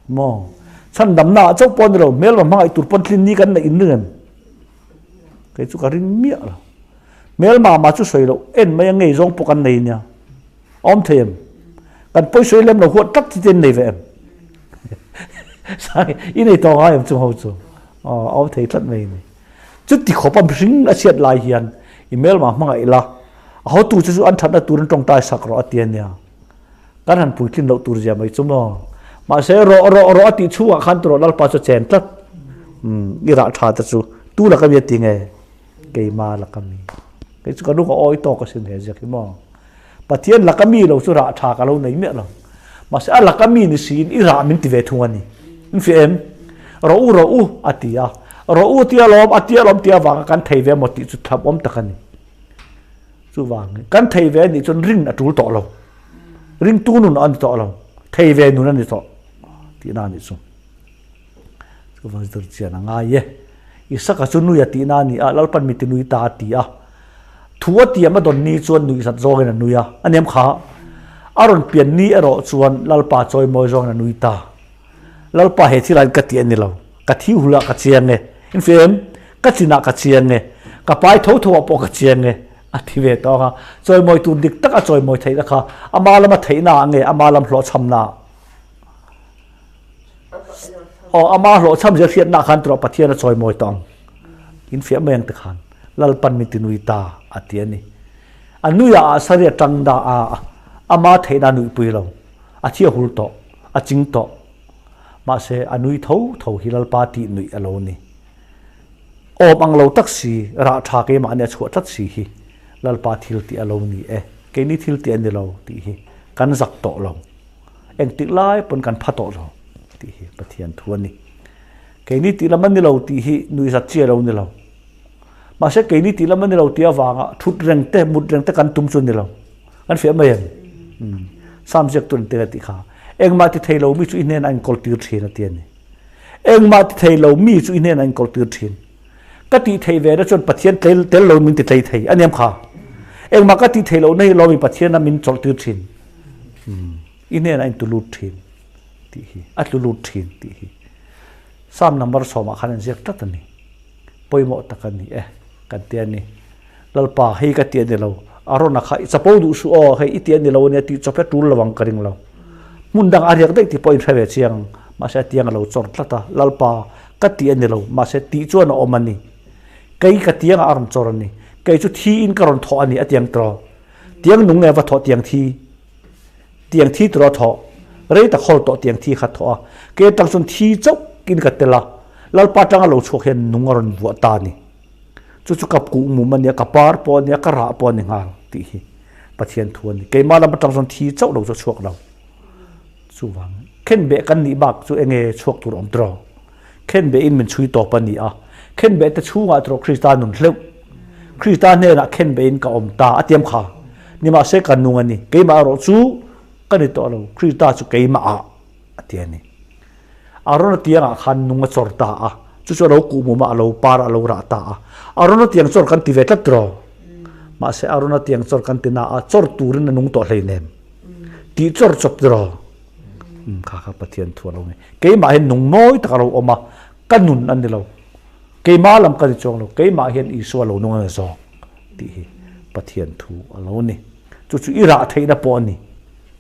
Maw? Chhandamna ah chauh pawh a ni lo, hmelma hmangaih tur pawn tlin ni kan neih in ring em? Kei chu ka ring miah lo. Hmelma mah chu sawi loh, en mai a ngei zawng pawh kan nei nia. A awm thei em? Kan pawisawi lem lo huat tlat chi te an nei ve em? Sai, i nei tawh ngai em chung ho chu? Aw, a awm thei tlat mai ni. Chuti khawp a mihring a chhiat lai hian i hmelma hmangaih la, a hotu che chu an thatna turin tawngtai sak rawh a ti a nia. Kan han puitlin loh tur zia mai chu maw? Mahse, rawh rawh rawh a tih chhungah khan tawrh Lalpa chu a chen tlat. Umm, i rah tha te chu tu laka mi a ti nge? Keima laka mi. Kei chu ka nu ka awi tawk asin he ziak hi maw? Pathian laka mi lo chu rah tha ka lo nei miah lo. Mahse a laka mi ni siin i rah min ti ve thung a ni. In hria em? Rawh u rawh u a ti a. Rawh u tia lawm a tia lawm tia vanga kan thei ve maw tih chu thlap awm tak a ni. Chuvangin kan thei ve anih chuan rin a tul tawh lo. Ringtu nun a ni tawh lo. Thei ve nun a ni tawh tihna a nih chu. Chuvang zir chian a ngai e. Isaka chu nui a tihna a ni a, Lalpan mi ti nui ta a ti a. Thu a tiam a dawn ni chuan nuihzat zawngin a nui a, a nem kha. A rawn pian ni erawh chuan Lalpa chawimawi zawngin a nui ta. Lalpa he thil ah ka ti a ni lo, ka thi hul ah ka chiang e, in fia em? Ka chin ah ka chiang e, ka pai tho tho ah pawh ka chiang e, a ti ve tawng a. Chawimawi tur dik tak a chawimawi theihna kha ama lama theihna ah nge ama lam hlawhchhamna ah? Aw, ama hlawhchham zia hriatna ah khan tura Pathian a chawimawi tawh ang. In fiah mai ang ti khan Lalpan min ti nui ta a ti a ni. A nuiah ah saria tang dah a, ama theihna a nuihpui lo. A thi a hul tawh, a ching tawh. Mahse, a nui tho tho hi Lalpa tih nuih a lo ni. Awm ang lo tak si, rah tha keimahni a chhuah tlat si hi Lalpa thil tih a lo ni e. Keini thil tih a ni lo tih hi kan zak tawh lo. Engtik lai pawn kan pha tawh lo tih hi Pathian thu a ni. Keini tih lam a ni lo tih hi nuihzat chi a lo ni lo. Mahse keini tih lam a ni lo tih avanga thut reng te, mut reng te kan tum chu a ni lo. Kan fiah mai em? Umm. Sam ziak tur an tel a tih kha. Engmah ti thei lo mi chu i hnenah a inkawl tir thin a ti a ni. Engmah ti thei lo mi chu i hnenah a inkawl tir thin. Ka tih theih ve na chuan Pathian tlei tel lo min ti tlei thei a niam kha. Engmah ka tih theih lohna hi lawmi Pathian a min chawlh tir thin. Umm. I hnenah a intu lut thin tih hi, a tlu lut thin tih hi. Psalm number sawmah khan an ziak tlat a ni. Pawimawh tak a ni e, kan ti a ni. Lalpa, hei ka ti a ni lo. Arona kha i chapo duh suh aw, hei i ti a ni lo a nia tih chawp hi a tul lo ang ka ring lo. Hmun dang a riak daih tih pawh in hre ve chiang ang. Mahse a tiang a lo chawr tlat a, Lalpa, ka ti a ni lo, mahse tih chuan a awm a ni. Kei ka tiangah a rawn chawr a ni. Kei chu thiin ka rawn thawh a ni a tiang tawh. Tiang nung nge va thawh tiang thi? Tiang thi tura thawh, rei tak hawl tawh tiang thi kha thawh a, ke atang chuan thi chauh in ka tel a, Lalpa atanga lo chhuak hian nung a rawn vuah ta a ni. Chu chu ka kuh mum a nia, ka par pawh a nia, ka rah pawh a ni nghal tih hi Pathian thu a ni. Keimah lam atang chuan thi chauh lo chu a chhuak lo. Chuvang khenbeh kan nih bak chu enge chhuak tur awm tawh? Khenbeh in min chhui tawp a ni a, khenbeh te chhungah tawh Krista nun hleuh. Krista hnenah khenbeh in ka awm ta a tiam kha. Nimahse ka nung a ni, keimah erawh chu ka ni tawh lo, Krista chu keimah ah a ti a ni. Arona tiangah khan nung a chawr ta a, chu chu a lo kuhmum a, a lo par a, a lo rah ta a. Arona tiang chawr kan ti ve tlat tiraw? Mahse Arona tiang chawr kan ti na a, chawr turin a nung tawh hleinem. Tih chawr chawp tiraw? Umm kha kha Pathian thu a lo ni. Keimah hian nung mawi tak a lo awm a, ka nun a ni lo. Keimah lam ka ni chuang lo, keimah hian Isua lo nung a ni zawk tih hi Pathian thu a lo ni. Chu chu i rah theihna pawh a ni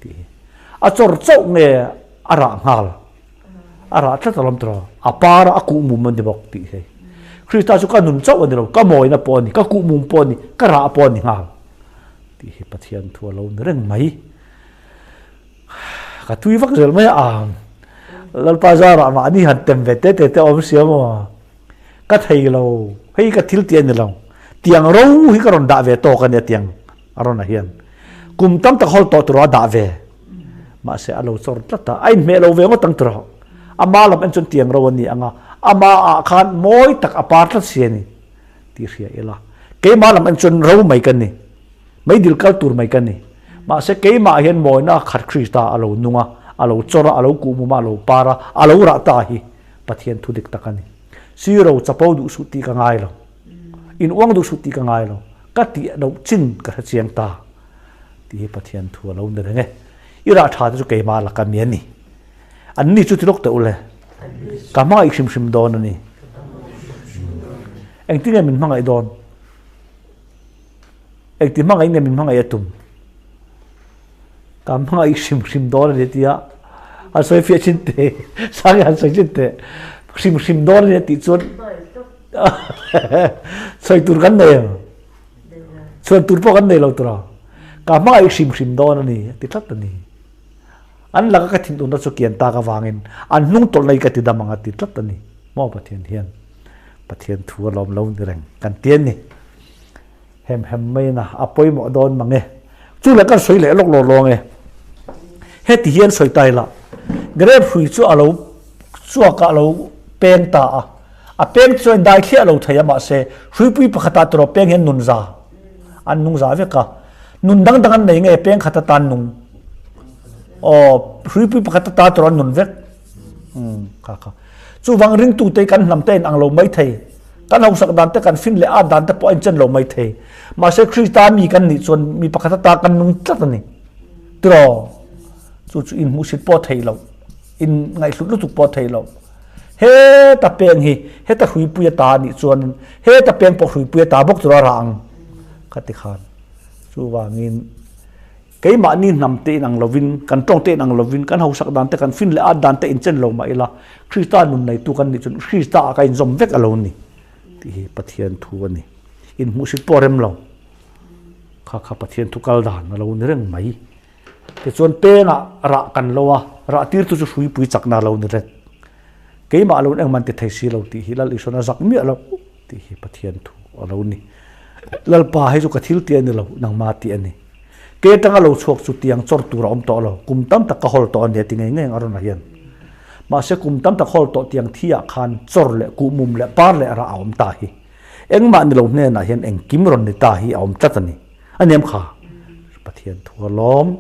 tih hi. A chawr chauh nge a rah nghal? A rah tlat alawm tiraw? A par a, a kuhmum a ni bawk tih hi. Krista chu ka nun chauh a ni lo, ka mawina pawh a ni, ka kuhmum pawh a ni, ka rah pawh a ni nghal tih hi Pathian thu a lo ni reng mai. Ka tui vak zel mai a, Lalpa zarah mahni han tem ve te te te awm sia maw? Ka thei lo, hei ka thil tih a ni lo. Tiang ro hi ka rawn dah ve tawk a nia tiang a rawn ah hian. Kum tam tak hawl tawh tur a dah ve. Mahse a lo chawr tlat a, a inhmeh lo ve ngawt ang tur a. Ama lam en chuan tiang ro a ni ang a, ama ah khan mawi tak a par tlat si a ni tih hria ila. Keimah lam en chuan ro mai ka ni. Meidil kal tur mai ka ni. Mahse keimah hian mawina khat Krista a lo nung a, a lo chawr a, a lo kuhmum a, a lo par a, a lo rah ta hi Pathian thu dik tak a ni. Siro chapo duh suh tih ka ngai lo. In uang duh suh tih ka ngai lo. Ka tih loh chin ka hre chiang ta tih hi Pathian thu a lo ni reng e. I rah tha te chu keimah laka mi a ni. An ni chu ti lawk teh u le. Ka hmangaih hrim hrim dawn a ni. Engtin nge min hmangaih dawn? Engti hmangaih nge min hmangaih a tum? Ka hmangaih hrim hrim dawn a ni tia han sawi fiah chin teh, Sangi han sawi chin teh. Hrim hrim dawn a ni tih chuan sawi tur kan nei ang. Chhuan tur pawh kan nei lo tura. Ka hmangaih hrim hrim dawn a ni a ti tlat a ni. An laka ka thinurna chu kian tak avangin an hnung tawlh na hi ka ti dam ang a ti tlat a ni. Maw Pathian hian Pathian thu a lawm lo ni reng kan ti a ni. Hem hem mai na a pawimawh dawn mang e. Chu leh kan sawi leh lawk lawk lawng e. Heti hian sawi ta ila, grape hrui chu a lo chuak a lo peng ta a. A peng chu a indai thliah lo thei a mahse hruipui pakhatah tawrh peng hian nun za an nung za vek a. Nun dang dang an nei nge peng khat atan nung? Aw, hruipui pakhat atan tawrh an nun vek. Umm kha kha. Chuvang ringtute kan hnam te in ang lo mai thei. Kan hausak dan te kan fin leh at dan te pawh a inchen lo mai thei. Mahse Krista mi kan nih chuan mi pakhat ata kan nung tlat a ni. Tiraw? Chu chu inhmuhsit pawh a theih loh, in ngaihhlut lutuk pawh a theih loh. Heta peng hi heta hruipui ata a nih chuanin heta peng pawh hruipui ata bawk tura rah ang ka ti khan. Chuvangin keimahni hnam te inang lovin, kan tawng te inang lovin, kan hausak dan te, kan fin leh at dan te inchen lo mah ila, Krista nun neitu kan nih chuan Krista ah ka inzawm vek a lo ni tih hi Pathian thu a ni. Inhmuhsit pawh a rem lo. Kha kha Pathian thu kal dan a lo ni reng mai. Tichuan pengah rah kan lo a, rah tirtu chu hruipui chakna a lo ni reng. Keimah lo in engmah an ti thei si lo tih hi Lal Isuan a zak miah lo tih hi Pathian thu a lo ni. Lalpa hei chu ka thil tih a ni lo, nangma tih a ni. Ke atanga lo chhuak chu tiang chawr tur a awm tawh lo, kum tam tak ka hawl tawh a nia ti ngei ngei ang a rawn a hian. Mahse kum tam tak hawl tawh tiang thi ah khan chawr leh kuhmum leh par leh rah a awm ta hi. Engmah ni lo hnenah hian engkim rawn ni ta hi a awm tlat a ni. A niam kha Pathian thu a lawm.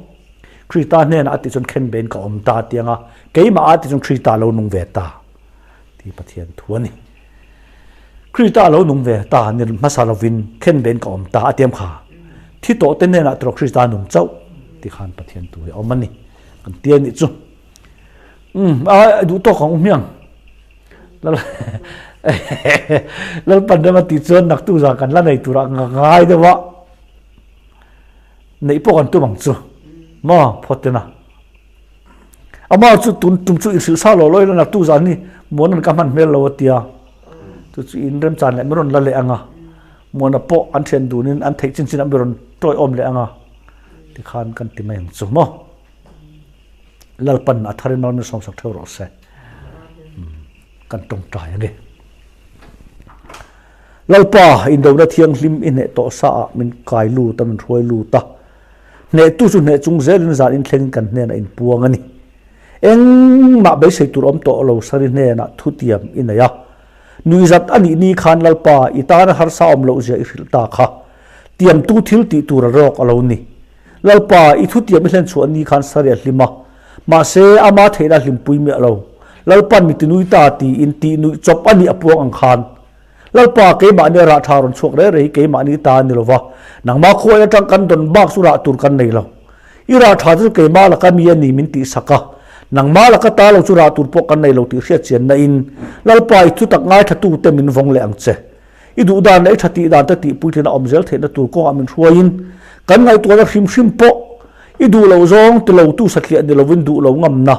Krista hnenah a tih chuan khen bein ka awm ta tiang a, keimah a tih chuan Krista a lo nung ve ta tih Pathian thu a ni. Krista a lo nung ve ta ni hmasa lovin khen bein ka awm ta a tiam kha. Thi tawh te hnenah tawh Krista a nung chauh ti khan Pathian thu hi a awm a ni. Kan ti a nih chu. Umm a duh tawk ang u hmiang. Lalpan rem a tih chuan naktuk zan kan la nei turah ka ngai deuh a, neih pawh kan tum ang chu maw phawt tena. Amah chu tun tum chu inhrilh sa lo lo ila naktuk zan hi Muana'n ka hman hmel lo a tia, chu chu in remchan leh mi rawn la leh ang a, Muana pawh an thian dunin an theih chin chin ah mi rawn tawiawm leh ang a, tikhan kan ti mai ang chu maw. Lalpan a tharin nawn sawmsak theuh rawh se. Kan tawngtai a ni. Lalpa, indona thianghlim i hneh tawh sa ah min kai lut a, min hruai lut a. Hnehtu chu hneh chung zelin zan inthlengin kan hnenah inpuang a ni. Engmah beisei tur awm tawh lo Sari hnenah thutiam i nei a. Nuihzat a nih ni khan Lalpa, i tana harsa awm loh zia i hrilh ta kha. Tiamtu thil tih tur a rawk a lo ni. Lalpa, i thutiam i hlen chhuah ni khan Sari a hlim a, mahse, ama theihna a hlimpui miah lo. Lalpa'n mi tinui ta tiin tih nuih chawp a nih a puang ang khan. Lalpa, keimahni a rah tha rawn chhuak reh reh hi keimahni ta a ni lo va, nangmah khuai atang kan dawn bak chu rah tur kan nei lo. I rah tha te chu keimah laka mi a ni min tihsak a, nangmah laka ta lo chu rah tur pawh kan nei lo tih hriatchianna in, Lalpa, i thutak ngaithlatute min vawng leh ang che. I duh dan leh i tha tih dan te tih puitlin a awm zel theihna tur kawngah min hruaiin kan ngaihtuahna hrim hrim pawh i duh loh zawng ti lo tu satliah ni lovin duh lo ngamna,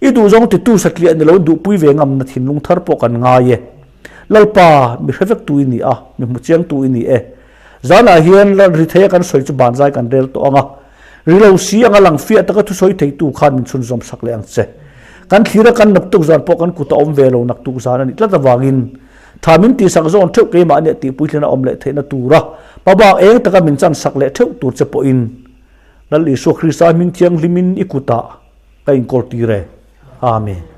i duh zawng ti tu satliah ni lovin duhpui ve ngamna thinlung thar pawh kan ngai e. Lalpa, mi hre vek tu i ni a, mi hmu chiang tu i ni e. Zanah hian ri theia kan sawi chu banzai kan rel tawh ang a, ri lo si anga lang fiah taka thusawi theitu khan min chhunzawm sak leh ang che. Kan thlira kan naktuk zan pawh kan kut a awm ve lo naktuk zan a nih tlat avangin Tha min tihsak zawn theuh keimah nia tih puitlin a awm leh theihna tura hmabak eng taka min chansak leh theuh tur che pawhin Lal Isua Krista hming thianghlimin i kutah ka inkawl tir e. Amen.